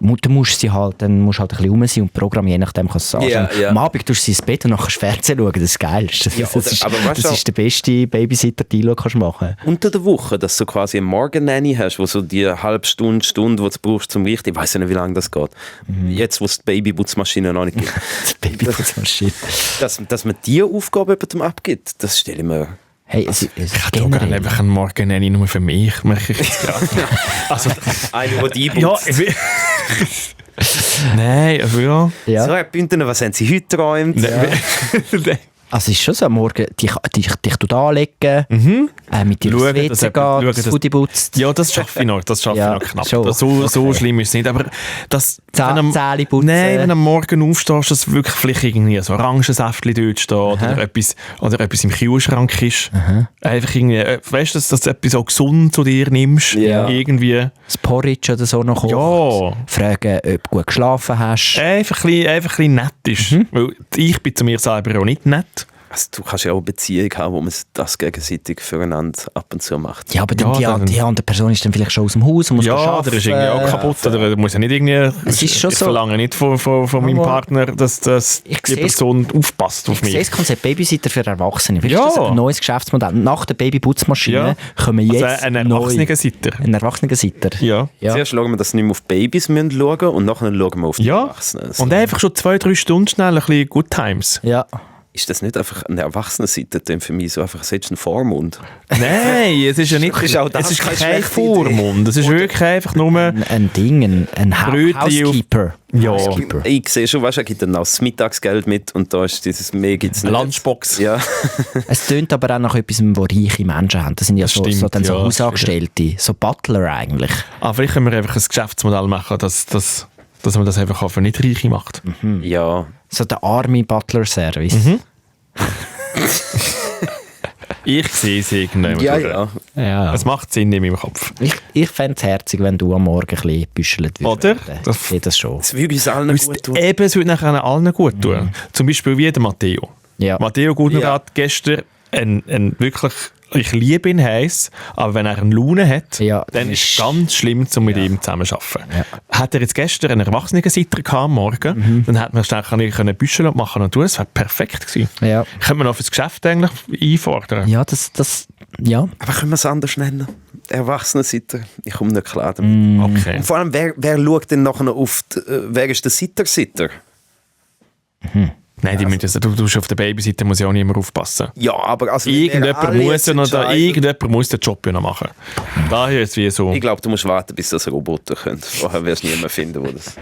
Dann musst du halt ein bisschen rum sein und programmieren, je nachdem kannst du es anschauen. Am Abend tust du sie ins Bett und nachher Fernsehen schauen, das ist geil. Das ist der beste Babysitter-Deal, den du machen kannst. Unter der Woche, dass du quasi eine Morgen-Nanny hast, wo so die halbe Stunde, die du brauchst zum Richten, ich weiss ja nicht, wie lange das geht. Jetzt, wo es die Babyputzmaschine noch nicht gibt. Die Babyputzmaschine. Dass man diese Aufgabe jemandem abgibt, das stelle ich mir Hey, es Joggen einfach einen Morgen nenne nur für mich. Merke ich jetzt gerade. Also, Eine, die die ja, einputzt. Nein, aber ja. Ja. So, Herr Bündner, was haben Sie heute geträumt? Also es ist schon so, am Morgen dich anlegen, mit dir aufs Schauen, WC dass gehen, jemand- das schauen, Foodie putzt, Ja, das schaffe ich noch. Das schaffe Ja, ich noch knapp. schon. So schlimm ist es nicht. Aber das, Zähne putzen. Nein, wenn du am Morgen aufstehst, dass wirklich vielleicht irgendwie ein Orangensäftchen dort steht oder etwas im Kühlschrank ist. Einfach irgendwie, weißt du, dass du etwas so gesund zu dir nimmst. Ja. Irgendwie. das Porridge oder so noch kocht. Ja. Fragen, ob du gut geschlafen hast. Einfach ein bisschen nett ist. Weil ich bin zu mir selber auch nicht nett. Also, du kannst ja auch eine Beziehung haben, wo man das gegenseitig füreinander ab und zu macht. Ja, aber dann Ja, dann- die andere Person ist dann vielleicht schon aus dem Haus und muss Ja, arbeiten. der ist irgendwie auch kaputt. Oder muss ja nicht irgendwie. Es ist schon ich so. verlange nicht von meinem Aber- Partner, dass Ich die sehe es- Person aufpasst auf Ich sehe mich. das Konzept Babysitter für Erwachsene. Weißt Ja. du, das ist ein neues Geschäftsmodell. Nach der Babyputzmaschine Ja. kommen jetzt Also ein neu... Erwachsenensitter. Ein Erwachsenensitter. Ja. Ja. Zuerst schauen wir, dass wir nicht mehr auf Babys schauen müssen und nachher schauen wir auf die Ja. Erwachsenen. Und einfach schon 2-3 Stunden schnell ein bisschen Good Times. Ja. Ist das nicht einfach eine Erwachsenenseite, denn für mich so einfach ein Vormund? Nein, es ist ja nicht. Ist auch das es ist keine kein schlechte Vormund. Es ist wirklich einfach nur. Ein Ding, ein Brötchen auf- Housekeeper. Ja. Housekeeper. Ich sehe schon, weißt du, er gibt dann auch das Mittagsgeld mit und da ist dieses mehr gibt's nicht. Lunchbox. Ja. Es tönt aber auch nach etwas, wo reiche Menschen haben. Das sind ja Das so, stimmt, dann so ja. Hausangestellte, so Butler eigentlich. Aber vielleicht können wir einfach ein Geschäftsmodell machen, dass man das einfach auch für Nicht-Reiche macht. Ja. So der Army Butler Service. Ich sehe es irgendwann. Ja, durch. ja. Ja. Es macht Sinn in meinem Kopf. Ich fände es herzig, wenn du am Morgen ein bisschen büschelt würdest. Oder? Ich sehe das schon. Das würde uns allen gut tun. Eben, es würde nachher allen gut tun. Zum Beispiel wie der Matteo. Ja. Matteo Guttenrad gestern ein wirklich, ich liebe ihn heiß, aber wenn er eine Laune hat, Ja, dann ist es ganz schlimm, um mit ihm zusammen zu arbeiten. Hat er jetzt gestern einen Erwachsenensitter gehabt am Morgen, dann hätte man schnell können büscheln und machen und tun. Das wäre perfekt gewesen. Ja. Könnte man auch fürs Geschäft eigentlich einfordern. Ja, ja. Aber können wir es anders nennen? Erwachsenenseiter? Ich komme nicht klar damit. Okay. Und vor allem, wer schaut denn nachher auf wer ist der Sitter? Nein, die müssen, du musst auf der Babyseite muss ja auch nicht immer aufpassen. Ja, aber also Irgendjemand muss den Job ja noch machen. Daher ist es wie so. Ich glaube, du musst warten, bis das Roboter können. Vorher wirst du niemanden finden, der das...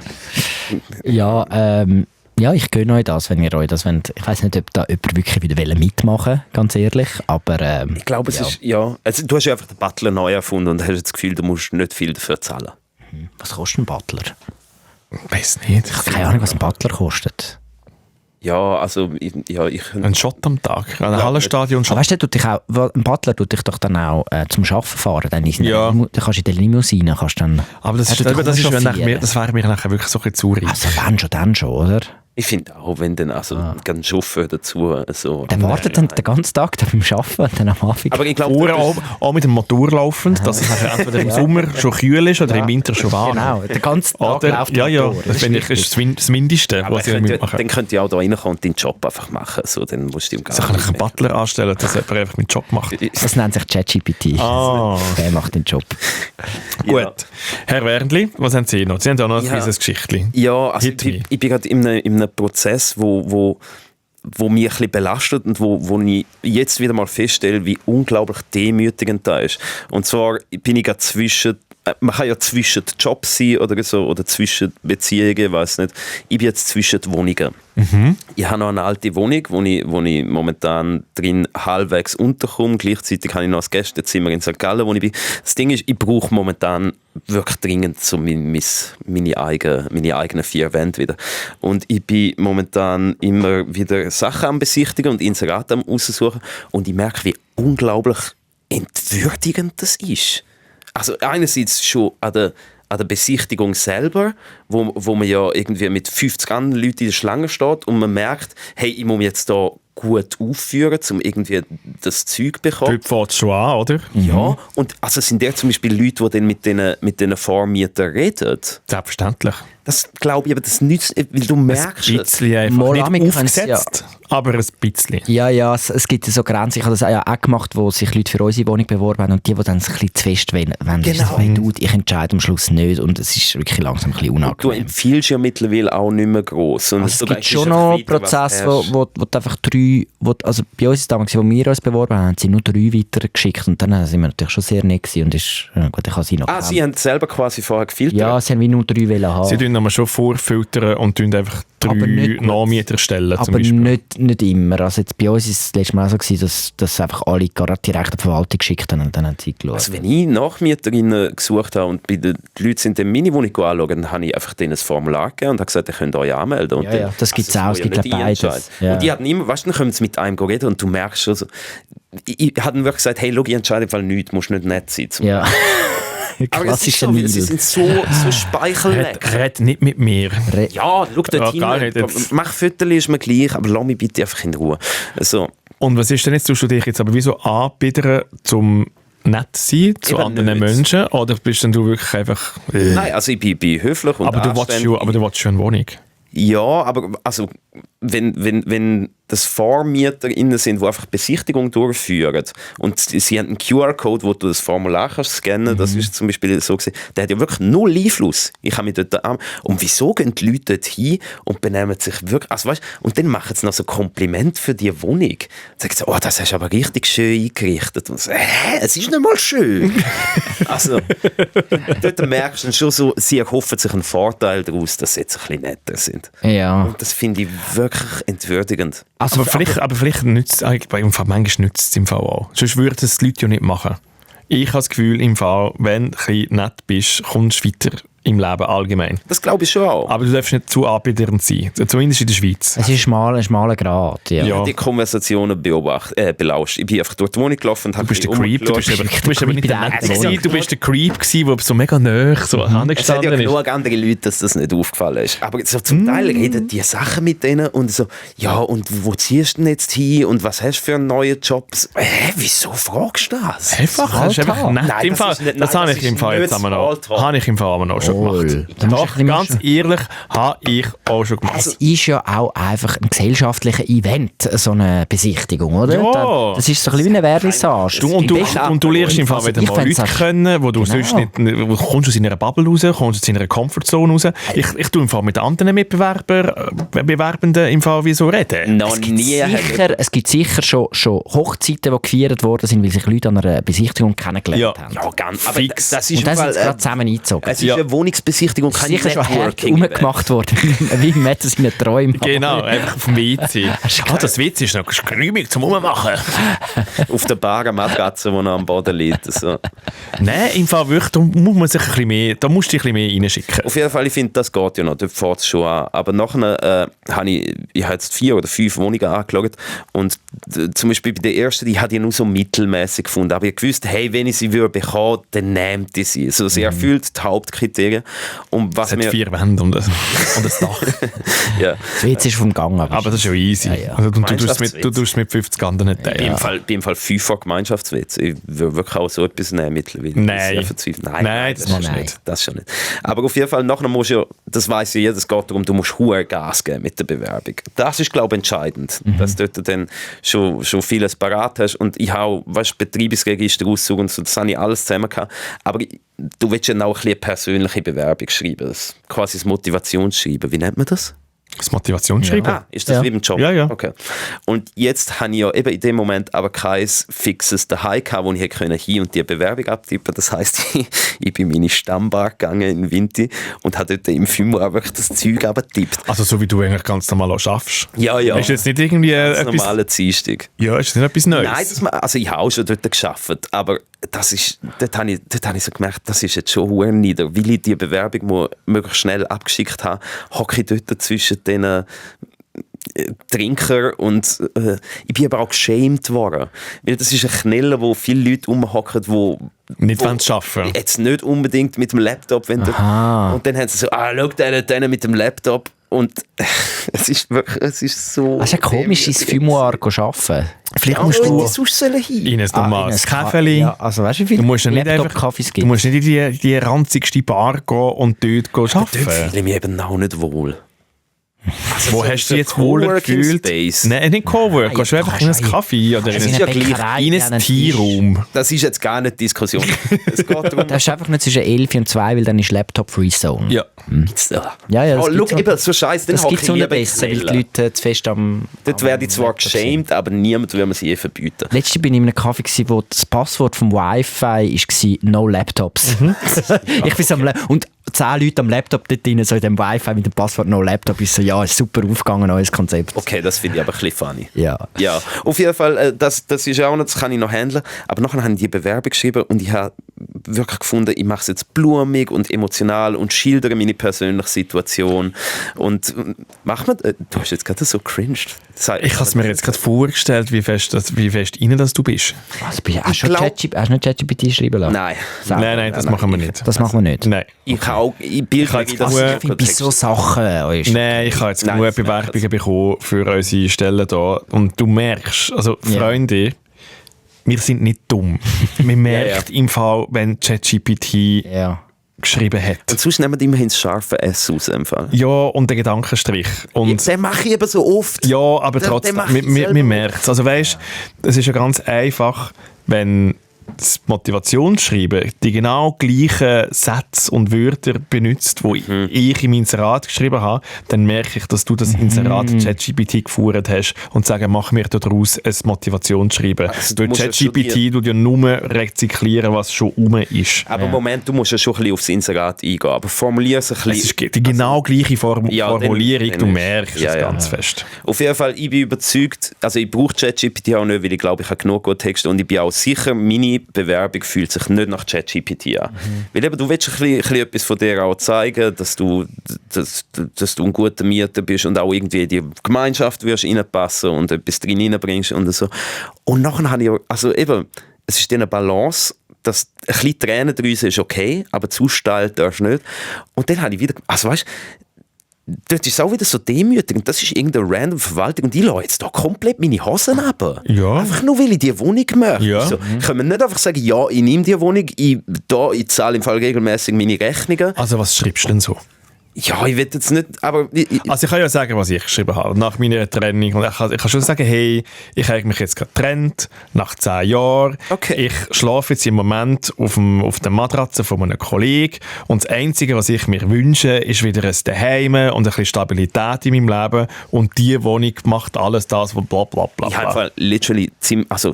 Ja, ich gönne euch das, wenn ihr euch das wollt. Ich weiss nicht, ob da jemand wirklich wieder mitmachen will, ganz ehrlich, aber... Ich glaube, es ist... Ja, also, du hast ja einfach den Butler neu erfunden und hast das Gefühl, du musst nicht viel dafür zahlen. Was kostet ein Butler? Ich weiß nicht. Keine Ahnung, was ein Butler kostet. Ja, also... ich Ein Shot am Tag. Ein Hallenstadion Aber Shot. weißt du, ein Butler tut dich doch dann auch zum Arbeiten fahren. Dann Ja. Dann kannst du in der Limousine, kannst dann... Aber das, Hast ist, du dich das, ist, wenn chauffieren? das wäre mir nachher wirklich so ein bisschen zu reich. Also wenn schon, dann schon, oder? Ich finde auch, wenn dann also ein Chauffeur dazu so... Dann wartet dann den ganzen Tag da beim Arbeiten und dann am Abend... Aber ich glaube... Oder auch mit dem Motor laufend, dass es nachher entweder im Sommer schon kühl ist oder im Winter schon warm. Genau, den ganzen Tag Oder, läuft ja, der ja, Motor. das finde ich ist das Mindeste, Aber was ich dann mitmachen. könnt ihr auch da reinkommen und deinen Job einfach machen. So, dann musst du ihm gar So kann ich einen nicht mehr- Butler anstellen, dass jemand einfach meinen Job macht. Das nennt sich ChatGPT. Ah. Der macht den Job. Gut. Herr Wernli, was haben Sie noch? Sie haben auch noch ein kleines Geschichtchen. Ja, also Hit me. ich bin gerade in einem Prozess, wo mich ein bisschen belastet und wo ich jetzt wieder mal feststelle, wie unglaublich demütigend das ist. Und zwar bin ich gerade zwischen, man kann ja zwischen Jobs sein oder so, oder zwischen Beziehungen, weiß nicht. Ich bin jetzt zwischen die Wohnungen. Ich habe noch eine alte Wohnung, wo ich momentan drin halbwegs unterkomme. Gleichzeitig habe ich noch ein Gästezimmer in St. Gallen, wo ich bin. Das Ding ist, ich brauche momentan wirklich dringend so meine eigenen 4 Wände wieder. Und ich bin momentan immer wieder Sachen am Besichtigen und Inserate am Aussuchen. Und ich merke, wie unglaublich entwürdigend das ist. Also einerseits schon an der Besichtigung selber, wo man ja irgendwie mit 50 anderen Leuten in der Schlange steht und man merkt, hey, ich muss mich jetzt da gut aufführen, um irgendwie das Zeug zu bekommen. Dort fängt es schon an, oder? Ja, und also sind der zum Beispiel Leute, die dann mit diesen Vormietern reden. Selbstverständlich. Das glaube ich, aber das nützt, weil du merkst Ein es. bisschen einfach Mal nicht amig kann's, aufgesetzt, aber ein bisschen. Ja, es gibt so Grenzen. Ich habe das ja auch gemacht, wo sich Leute für unsere Wohnung beworben haben und die dann ein bisschen zu fest wollen. Genau. Hey, Dude, ich entscheide am Schluss nicht und es ist wirklich langsam ein bisschen Du unangenehm. empfiehlst ja mittlerweile auch nicht mehr gross. Also es gibt schon noch Prozesse, wo du einfach 3 3, also bei uns damals, wo wir uns beworben haben, sind nur 3 weitergeschickt und dann sind wir natürlich schon sehr nett gewesen und gut, ich habe sie noch Sie haben selber quasi vorher gefiltert? Ja, sie haben wie nur 3 wollen haben. Sie tun aber schon vorfiltern und tun einfach 3 Nachmieter stellen zum aber Beispiel. nicht immer. Also jetzt bei uns war es das letzte Mal so gewesen, dass einfach alle gerade direkt an die Verwaltung geschickt haben und dann haben sie geschaut. Also wenn ich Nachmieterinnen gesucht habe und die Leute sind in meine Wohnung anschauen, dann habe ich einfach denen ein Formular gegeben und habe gesagt, ihr könnt euch anmelden. Und ja, das gibt es auch, es gibt beides. Ja. Und die hatten immer, weißt du, dann kommen sie mit einem reden und du merkst schon so, ich hatte wirklich gesagt, hey, schau, ich entscheide im Fall nichts, musst nicht nett sein. Ja. Aber es ist so, sie sind so speichelleck. Red nicht mit mir. Ja, schau dort hin, mach Fotos, ist mir gleich, aber lass mich bitte einfach in Ruhe. So. Und was ist denn jetzt, tust du dich jetzt aber wieso anbiedern, zum nett sein zu Eben anderen nicht. Menschen? Oder bist denn du wirklich einfach... Nein, also ich bin höflich und aber du willst schon eine Wohnung? Ja, aber also, wenn das VormieterInnen sind, die einfach Besichtigung durchführen und sie haben einen QR-Code, wo du das Formular kannst scannen, das ist zum Beispiel so gewesen, der hat ja wirklich null Einfluss. Ich habe mich dort an. Und wieso gehen die Leute dort hin und benehmen sich wirklich, also weißt, und dann machen sie noch so Kompliment für die Wohnung. Sagen sie, oh, das hast du aber richtig schön eingerichtet. Und so, es ist nicht mal schön. Also, dort merkst du schon so, sie erhoffen sich einen Vorteil daraus, dass sie jetzt ein bisschen netter sind. Ja. Und das finde ich wirklich entwürdigend. Also aber vielleicht nützt es manchmal nützt es im Fall auch. Sonst würden es die Leute ja nicht machen. Ich habe das Gefühl, im Fall, wenn du ein bisschen nett bist, kommst du weiter im Leben allgemein. Das glaube ich schon auch. Aber du darfst nicht zu anbiedernd sein, zumindest in der Schweiz. Es ist ein schmaler Grad. Ja. Ja. Die Konversationen belauscht. Ich bin einfach durch die Wohnung gelaufen und habe Du bist der Creep, du bist aber nicht der Nette gewesen. Du bist der Creep gewesen, der so mega nahe so Es hat ja angestanden ist. genug andere Leute, dass das nicht aufgefallen ist. Aber so zum Teil reden die Sachen mit denen und so, ja, und wo ziehst du denn jetzt hin und was hast du für einen neuen Job? So, wieso fragst du das? Einfach, das ist einfach nett. Nein, Im Fall, das habe ich im Fall jetzt schon gemacht. Doch, ganz ehrlich, habe ich auch schon gemacht. Es ist ja auch einfach ein gesellschaftlicher Event, so eine Besichtigung, oder? Ja. Das ist so ein bisschen wie eine Vernissage. Und du lernst im Fall wieder mal Leute kennen, wo du sonst nicht, wo kommst aus deiner Bubble raus, kommst aus deiner Comfortzone raus. Ich tue im Fall mit anderen Bewerbenden im Fall wie so reden. Noch nie. Es gibt sicher schon Hochzeiten, die gefeiert worden sind, weil sich Leute an einer Besichtigung kennengelernt haben. Ja, ganz. Aber Fix. das ist und dann sind sie gerade zusammen eingezogen. Es ist eine Wohnungsbesichtigung, kein sicher schon Networking herumgemacht worden, wie im Wetter seine Träume. Genau, einfach auf dem WC. Das WC ist noch genügend zum Rummachen. Auf der baren Matratze, die noch am Boden liegt. So. Nein, im Fall wirklich, da muss man sich ein bisschen mehr, da musst du dich ein bisschen mehr reinschicken. Auf jeden Fall, ich finde, das geht ja noch, dort fährt es schon an. Aber nachher habe ich jetzt 4 oder 5 Wohnungen angeschaut und zum Beispiel bei der ersten, die hatte ich nur so mittelmäßig gefunden. Aber ich wusste, hey, wenn ich sie bekommen, dann nehmt ich sie. Also, sie erfüllt die Hauptkriterien. Und was es hat 4 Wände und ein Dach. Ja. Das WC ist vom Gang. Aber das ist ja easy. Ja. Also, du tust es mit 50 anderen teilen. Im Fall 5 Gemeinschaftswitz. Ich würde wirklich auch so etwas nehmen mittlerweile. Nein, das machst du nicht. Das schon nicht. Aber auf jeden Fall, nachher musst du ja, das weiss ja jeder, es geht darum, du musst hohe Gas geben mit der Bewerbung. Das ist, glaube ich, entscheidend, dass du dort dann schon vieles parat hast. Und ich habe, Betriebsregister aussuchen und so, das habe ich alles zusammen gehabt. Aber du willst ja auch ein bisschen eine persönliche Bewerbung schreiben, quasi das Motivationsschreiben. Wie nennt man das? Das Motivationsschreiben? Ah, ist das wie im Job? Ja. Okay. Und jetzt habe ich ja eben in dem Moment aber kein fixes daheim gehabt, wo ich hin und die Bewerbung abtippen. Das heisst, ich bin in meine Stammbar gegangen in Vinti und habe dort im Februar wirklich das Zeug abgetippt. Also so wie du eigentlich ganz normal auch schaffst? Ja. Ist jetzt nicht irgendwie das etwas... normale Dienstag. Ja, ist das nicht etwas Neues? Nein, also ich habe auch schon dort gearbeitet, aber dort habe ich so gemerkt, das ist jetzt schon verdammt nieder. Weil ich die Bewerbung möglichst schnell abgeschickt habe, hocke ich dort zwischen den Trinker und ich bin aber auch geschämt worden. Weil das ist ein Knelle, wo viele Leute rumhocken, die nicht arbeiten. Jetzt nicht unbedingt mit dem Laptop. Und dann haben sie so, schau den mit dem Laptop. Und es ist wirklich, es ist so... Das ist ein komisches Fimoir arbeiten. Vielleicht musst du sonst hin. in ein normales Käfeli. Ja, also weißt du, wie Du musst ja nicht einfach, Laptop-Kaffees du gibt? musst nicht in die ranzigste Bar gehen und dort arbeiten. Dort fühle ich mich eben auch nicht wohl. Wo hast du dich jetzt wohl gefühlt? Space. Nein, nicht Cowork. Gehst du einfach in einen Kaffee oder Das in ist ja gleich einen Tearaum? Das ist jetzt gar nicht Diskussion. Es geht darum... Das ist einfach nicht zwischen 11 und 2, weil dann ist Laptop-Free-Zone. Ja. Ja, das Schau, gibt's eben, so scheiße, das gibt es unterdessen, weil die Leute zu fest am... Dort werde ich zwar geschämt, aber niemand will mir sie verbieten. Letztes bin ich in einem Café, wo das Passwort vom Wi-Fi war «No Laptops». Ich bin und 10 Leute am Laptop dort drin, so in dem Wi-Fi mit dem Passwort «No Laptop», ist so, ja, ist super aufgegangen, neues Konzept. Okay, das finde ich aber ein bisschen funny. Ja. Ja, auf jeden Fall, das ist auch noch, das kann ich noch handeln. Aber nachher habe ich die Bewerbung geschrieben und ich habe wirklich gefunden, ich mache es jetzt blumig und emotional und schildere meine persönliche Situation. Und mach mal, du hast jetzt gerade so cringed. Ich habe es mir jetzt gerade vorgestellt, wie fest rein das du bist. Also, hast du nicht ChatGPT schreiben lassen? Nein. Nein, das machen wir nicht. Das machen wir nicht. Nein. Ich bilde jetzt das. nur- Ich finde, bei so Sachen... Nein, ich habe jetzt genug Bewerbungen bekommen für unsere Stellen hier. Und du merkst, also Freunde, wir sind nicht dumm. Man merkt im Fall, wenn ChatGPT geschrieben hat. Und sonst nehmen wir immerhin das scharfe S aus. Im Fall. Ja, und den Gedankenstrich. Und Den mache ich eben so oft. ja, aber trotzdem, man merkt es. Also weißt, es ist ja ganz einfach, wenn das Motivationsschreiben die genau gleichen Sätze und Wörter benutzt, die ich im Inserat geschrieben habe, dann merke ich, dass du das Inserat ChatGPT geführt hast und sagen, mach mir daraus ein Motivationsschreiben. Also, Weil ChatGPT tut ja nur rezyklieren, was schon rum ist. Aber Moment, du musst ja schon ein bisschen aufs Inserat eingehen. Aber formulier es ein bisschen. Es ist die genau gleiche Formulierung, dann du ist- merkst es ganz fest. Auf jeden Fall, ich bin überzeugt, also ich brauche ChatGPT auch nicht, weil ich glaube, ich habe genug gute Texte und ich bin auch sicher, meine Bewerbung fühlt sich nicht nach ChatGPT an. Weil eben, du willst ein bisschen etwas von dir auch zeigen, dass du ein guter Mieter bist und auch irgendwie in die Gemeinschaft wirst reinpassen und etwas drin reinbringst und so. Und nachher habe ich auch, also eben, es ist eine Balance, dass ein bisschen Tränen drüsen ist okay, aber zu steil darfst du nicht. Und dann habe ich wieder, also weißt dort ist es auch wieder so demütigend. Das ist irgendeine random Verwaltung und ich lasse jetzt da komplett meine Hosen runter. Ja. Einfach nur, weil ich diese Wohnung möchte. Ja. So, können wir nicht einfach sagen, ja, ich nehme diese Wohnung, ich zahle im Fall regelmäßig meine Rechnungen. Also was schreibst du denn so? Ja, ich will jetzt nicht, aber... Also ich kann ja sagen, was ich geschrieben habe, nach meiner Trennung. Und ich kann schon sagen, hey, ich habe mich jetzt gerade getrennt, nach 10 Jahren. Okay. Ich schlafe jetzt im Moment auf der Matratze von einem Kollegen. Und das Einzige, was ich mir wünsche, ist wieder ein Zuhause und ein bisschen Stabilität in meinem Leben. Und diese Wohnung macht alles das, was bla bla bla. Ich habe literally ziemlich... Also,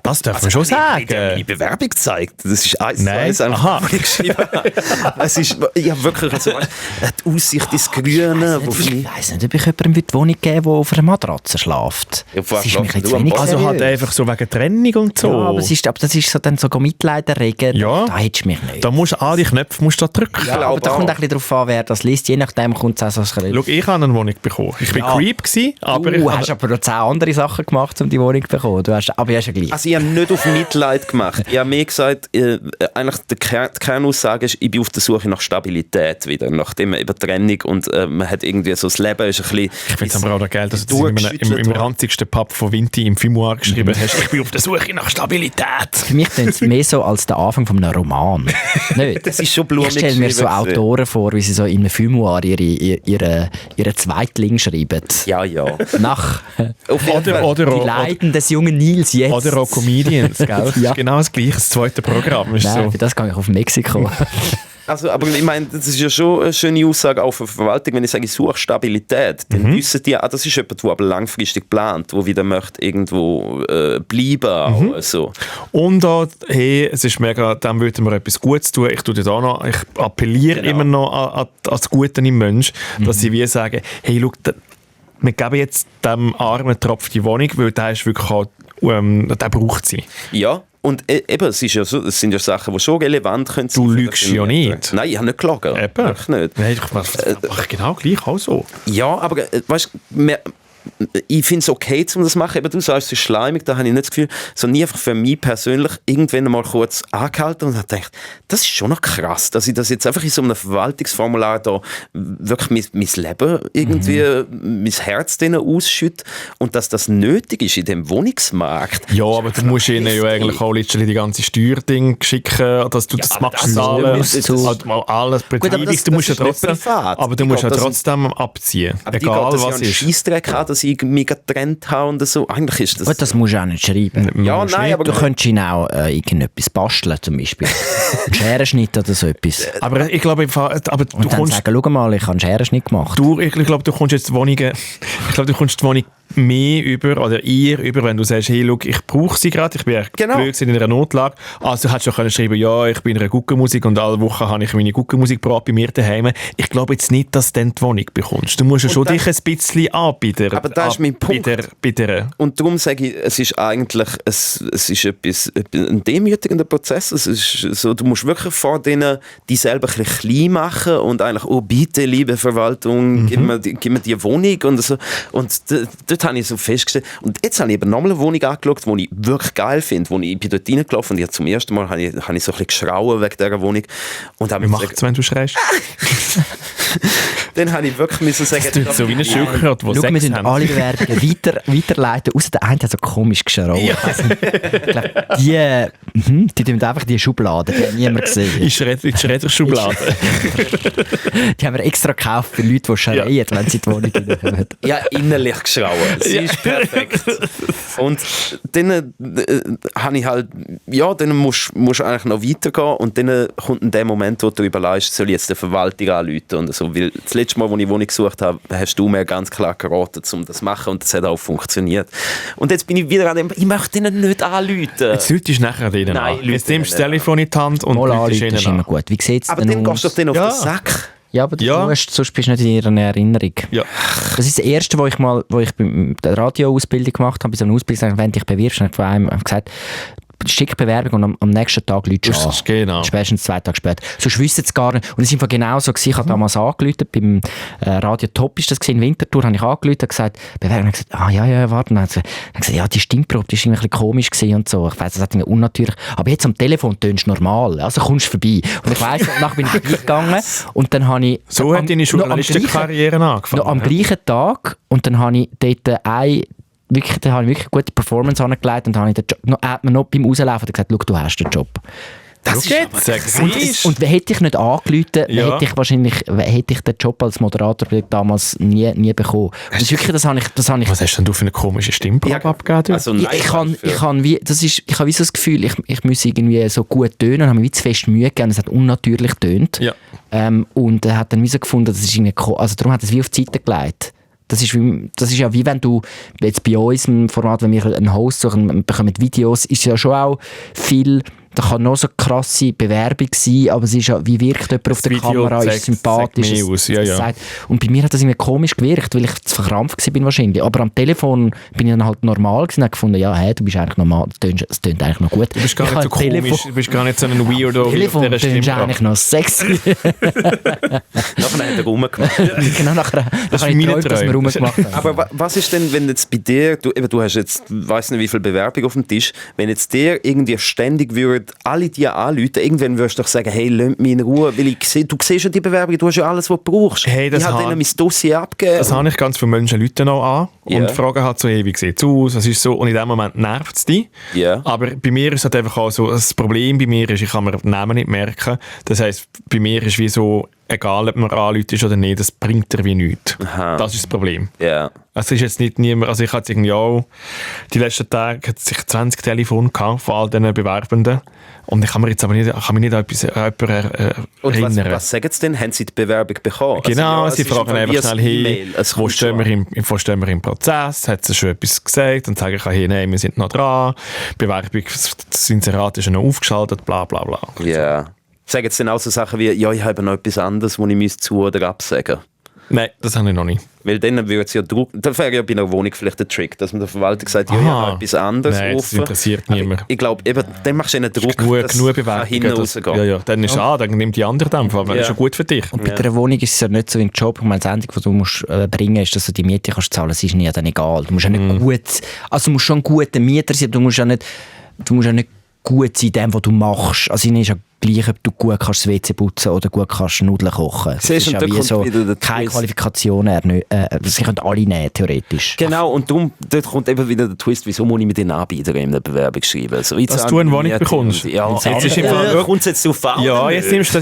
das darf man schon sagen. meine Bewerbung gezeigt. Das ist eins Nein. einfach, was ich geschrieben habe. Es ist, ich habe wirklich, also, die Aussicht ins Grüne. Ich weiss nicht, ob ich jemandem die Wohnung geben will, der auf einer Matratze schläft. Ja, Das ist mir du jetzt am wenig Boden. Also halt seriös. einfach so wegen Trennung und so. Ja, aber das ist so dann so Mitleid erregen. Ja. Da hättest du mich nicht. Da musst du alle Knöpfe drücken. Ja, aber da kommt ein bisschen darauf an, wer das liest. Je nachdem kommt es auch so ein bisschen... Schau, ich habe eine Wohnung bekommen. Ich war creep gewesen, aber Du hast aber noch 10 andere Sachen gemacht, um die Wohnung zu bekommen. Aber du hast ja gleich. Also ich habe nicht auf Mitleid gemacht. Ich habe mir gesagt, eigentlich die Kernaussage ist, ich bin auf der Suche nach Stabilität wieder, nachdem eben Trennung und man hat irgendwie so, das Leben ist ein bisschen... ich finde es aber auch noch geil, dass du das im ranzigsten Pub von Vinti im Fimoir geschrieben hast. Ich bin auf der Suche nach Stabilität. Für mich klingt es mehr so als der Anfang von einem Roman. Nicht? Das ist schon blumig Ich stelle mir so geschrieben gewesen. Autoren vor, wie sie so in einem Filmoir ihre Zweitling schreiben. Ja, ja. Nach Auf jeden Fall. die Leiden des jungen Nils jetzt. Oder auch Comedians, gell? Das Ja. ist genau das gleiche, das zweite Programm. Ist Nein, so. für das gehe ich auf Mexiko. Also, aber ich meine, das ist ja schon eine schöne Aussage auch für die Verwaltung, wenn ich sage, ich suche Stabilität, dann wissen die, das ist jemand, der aber langfristig plant, der wieder möchte irgendwo bleiben. Auch, so. Und auch, hey, es ist mega, dem würden wir etwas Gutes tun. Ich appelliere immer noch an das Gute im Mensch, dass sie wie sagen, hey, schau, wir geben jetzt dem armen Tropf die Wohnung, weil der ist wirklich auch, der braucht sie. Ja. Und eben, es sind ja Sachen, die schon relevant können sein. Du lügst ja nicht. Nein, ich habe nicht gelogen. Eben. Wirklich nicht. Nein, ich mache genau gleich auch so. Ja, aber weißt du, ich finde es okay, um das zu machen. Eben, du sagst, es ist schleimig, da habe ich nicht das Gefühl, so nie einfach für mich persönlich irgendwann mal kurz angehalten und habe gedacht, das ist schon noch krass, dass ich das jetzt einfach in so einem Verwaltungsformular da wirklich mein Leben irgendwie, mein Herz denen ausschütte und dass das nötig ist in dem Wohnungsmarkt. Ja, aber du musst ihnen ja eigentlich auch literally die ganze Steuerding schicken, dass du das machst. Alles betrieblich, du musst ja trotzdem, aber du musst ja trotzdem abziehen. Aber egal die was ist. Scheissdreck an, dass ich mich getrennt habe und so. Eigentlich ist das... Gut, das musst du auch nicht schreiben. Ja, nein, aber... Du könntest ihn auch irgendetwas basteln, zum Beispiel. Einen Scherenschnitt oder so etwas. Aber ich glaube, aber du und dann kommst... sagen, schau mal, ich habe einen Scherenschnitt gemacht. Ich glaube, du kommst jetzt die Wohnungen... Ich glaube, du kommst die Wohnung mehr über, oder ihr über, wenn du sagst, hey, schau, ich brauche sie gerade, ich bin blöd in einer Notlage. Also hättest du auch schreiben, ja, ich bin in einer Guckenmusik und alle Wochen habe ich meine Guckenmusik parat bei mir daheim. Ich glaube jetzt nicht, dass du dann die Wohnung bekommst. Du musst ja schon dich ein bisschen anbieten. Aber das ist mein Punkt. Und darum sage ich, es ist eigentlich ein demütigender Prozess. Es ist so, du musst wirklich vor denen dich selber ein bisschen klein machen und eigentlich, oh bitte, liebe Verwaltung, gib mir die Wohnung und so. Und dort habe ich so festgestellt. Und jetzt habe ich eben nochmal eine Wohnung angeschaut, die ich wirklich geil finde. Ich bin dort reingelaufen und zum ersten Mal habe ich so ein bisschen geschrauen wegen dieser Wohnung. Und wie macht es, wenn du schreist? Dann habe ich wirklich müssen sagen... Das ist so wie eine Schildkröte, die wir müssen alle Bewerbungen weiterleiten. Außer der eine hat so komisch geschrauen. Ja. Die tun einfach die Schublade, die hat niemand gesehen. Die Schredder-Schublade. Die haben wir extra gekauft für Leute, die schreien, wenn sie die Wohnung reinkommen. Ja, innerlich geschrauen. Sie ist perfekt. Und dann habe ich halt... Ja, dann musst du eigentlich noch weitergehen und dann kommt in dem Moment, wo du überlegst, soll ich jetzt die Verwaltung anrufen und so. Weil das letzte Mal, als ich Wohnung gesucht habe, hast du mir ganz klar geraten, um das zu machen und das hat auch funktioniert. Und jetzt bin ich wieder an dem, ich möchte ihnen nicht anrufen. Jetzt rütest du nachher denen an. Jetzt nimmst du das Telefon in die Hand und rütest ihnen an. Das ist immer gut. Wie sieht's aber dann gehst du doch auf den Sack. Ja, aber du musst, sonst bist du nicht in ihrer Erinnerung. Ja. Das ist das Erste, wo ich bei der Radioausbildung gemacht habe, bei so einer Ausbildung, wenn dich bewirbst, habe ich von einem gesagt, schick Bewerbung und am nächsten Tag Leute an. Genau. Spätestens 2 Tage später. Sonst wüssten sie es gar nicht. Und es war einfach genau so. Ich habe damals angerufen, beim Radio Top ist das gewesen, in Winterthur, habe ich angerufen und gesagt, Bewerbung, und gesagt, warte. Dann hat gesagt, ja, die Stimmprobe, die war irgendwie ein bisschen komisch gewesen und so. Ich weiss, das hat irgendwie unnatürlich. Aber jetzt am Telefon tönst du normal. Also kommst du vorbei. Und ich weiss, nachher bin ich vorbeigegangen und dann habe ich... So hat deine Journalistenkarriere angefangen. Noch am gleichen Tag und dann habe ich dort da habe ich wirklich gute Performance angelegt und habe ich hat mir noch beim Rauslaufen gesagt, schau, du hast den Job. Das ist jetzt und hätte ich nicht angerufen, hätte ich den Job als Moderator damals nie bekommen. Das ist wirklich, das habe ich. Was hast denn du für eine komische Stimmprobe abgegeben? Also ich habe wie so das Gefühl, ich muss irgendwie so gut tönen und habe mir wie zu fest Mühe gegeben. Es hat unnatürlich tönt. Ja. Und er hat dann wie so gefunden, das ist irgendwie, also darum hat er es wie auf die Seite gelegt. Das ist ja wie wenn du jetzt bei uns im Format, wenn wir einen Host suchen, bekommen Videos, ist ja schon auch viel, da kann noch so krasse Bewerbung sein, aber es ist ja, wie wirkt jemand auf der Video Kamera, ist sympathisch. Und bei mir hat das irgendwie komisch gewirkt, weil ich zu verkrampft war wahrscheinlich. Aber am Telefon bin ich dann halt normal gewesen und habe gefunden, ja, hey, du bist eigentlich normal, es tönt eigentlich noch gut. Du bist gar nicht so komisch, du bist gar nicht so ein Weirdo. Telefon tönt eigentlich noch sexy. Nachher hat er rumgemacht. Genau, nachher habe ich geträumt, dass wir rumgemacht haben. Aber was ist denn, wenn jetzt bei dir, du hast jetzt, weiss nicht wie viel Bewerbung auf dem Tisch, wenn jetzt dir irgendwie ständig alle die anrufen, irgendwann wirst du doch sagen, hey, lass mich in Ruhe, weil du siehst ja die Bewerbung, du hast ja alles, was du brauchst. Hey, ich habe denen mein Dossier abgegeben. Das habe ich ganz viele Menschen Leute noch an und fragen halt so, hey, wie sieht es aus, was ist so, und in dem Moment nervt es dich. Yeah. Aber bei mir ist halt einfach auch so, das Problem bei mir ist, ich kann mir den Namen nicht merken, das heisst, bei mir ist wie so, egal ob man anruft oder nicht, das bringt dir wie nichts. Aha. Das ist das Problem. Yeah. Also ist jetzt nicht niemand, also ich hatte irgendwie auch, die letzten Tage hatte ich 20 Telefone gehabt von all diesen Bewerbenden und ich kann mich jetzt aber nicht an etwas erinnern. Und was sagen sie denn? Haben sie die Bewerbung bekommen? Genau, sie fragen einfach schnell, hey, wo stehen wir im Prozess? Hat sie schon etwas gesagt? Dann sage ich, hey, nein, wir sind noch dran. Bewerbung, das Inserat ist noch aufgeschaltet, bla bla bla. Ja. Yeah. Sagen sie dann auch so Sachen wie, ja, ich habe noch etwas anderes, wo ich zu- oder absagen Nein, das habe ich noch nicht. Weil dann würde es ja Druck... Das wäre ja bei einer Wohnung vielleicht der Trick, dass man der Verwaltung sagt, ja, ja, etwas anderes Nein, das interessiert niemand. Ich glaube, eben, dann machst du einen Druck, genug Bewertungen, hinten rausgeht. Ja, dann ist dann nimmt die andere Dämpfer, aber das ist ja gut für dich. Und bei der Wohnung ist es ja nicht so wie ein Job. Ich meine, das Einzige, was du musst bringen ist, dass du die Miete kannst zahlen. Das ist dir dann egal. Du musst ja nicht gut... Also du musst schon ein guter Mieter sein, aber du musst ja nicht gut sein in dem, was du machst. Also es ist ja gleich, ob du gut kannst das WC putzen oder gut kannst Nudeln kochen. Das ist ja wie so keine Qualifikation. Sie können alle nehmen, theoretisch. Genau, und darum, dort kommt eben wieder der Twist, wieso muss ich mit den Anbietern in der Bewerbung schreiben. Also, dass du eine Wohnung bekommst. Ja, jetzt ist im Fall kommt es jetzt drauf an. Ja, jetzt nimmst du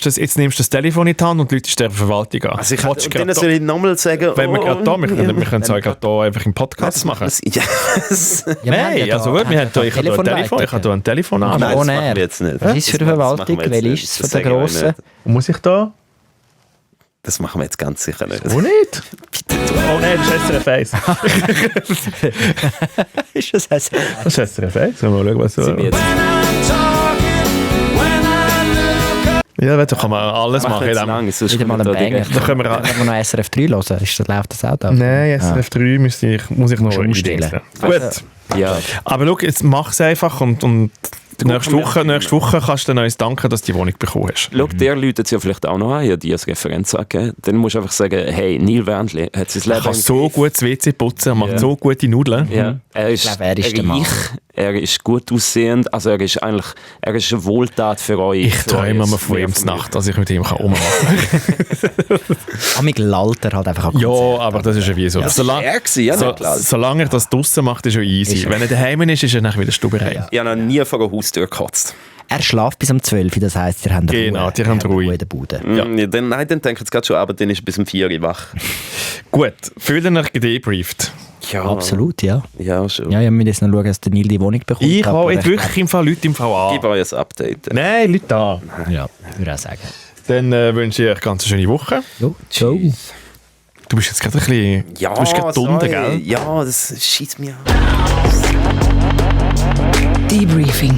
das Telefon in die Hand und läutest der Verwaltung an. Also und dann soll ich nochmal sagen... Wenn wir gerade da, wir können es auch gerade da einfach im Podcast machen. Nein, also wir haben da, ich habe da ein Telefon an. Nein, das machen wir jetzt nicht. Was ist für eine Verwaltung? Welche ist es von der Grossen? Muss ich da? Das machen wir jetzt ganz sicher nicht. Wo nicht? Oh nein, das ist SRF 1. Ist das SRF 1? Das ist SRF 1. Mal schauen, was so... Ja, da kann man alles machen. Wieder mal einen Banger. Da können wir noch SRF 3 hören. Läuft das auch da? Nein, SRF 3 muss ich noch umstellen. Gut. Ja. Aber schau, jetzt mach es einfach und nächste Woche kannst du dann uns danken, dass du die Wohnung bekommen hast. Schau, der läutet es ja vielleicht auch noch an, ja, die als Referenz angeben. Dann musst du einfach sagen, hey, Neil Wendli hat sein Leben... Er kann so gut das WC putzen, er macht so gute Nudeln. Ja. Er ist reich, er ist gut aussehend, also er ist eine Wohltat für euch. Ich träume immer von ihm zur Nacht, dass ich mit ihm rummachen kann. Amig lallt er halt einfach auch. Ja, aber das ist ja wie so. Ja, solange er das draussen macht, ist er easy. Wenn er daheim ist, ist er dann wieder stuberei. Ich habe noch nie vor einer Haustür gekotzt. Er schläft bis um 12 Uhr, das heisst, ihr habt Ruhe. Genau, die haben Ruhe in der Bude. Ja. Dann denke ich gerade schon, aber dann ist er bis um 4 Uhr wach. Gut, fühlt ihr euch gedebrieft? Ja. Absolut, ja. Ja, schon. Ja, wir müssen jetzt noch schauen, dass der Neil die Wohnung bekommt. Ich habe jetzt wirklich im Fall Leute im Fall an. Gib euch ein Update. Nein, Leute an. Ja, würde ich auch sagen. Dann wünsche ich euch eine ganz schöne Woche. Jo, ciao. Du bist jetzt gerade ein bisschen... Ja, du bist gerade drunter, gell? Ja, das schießt mir an. Debriefing.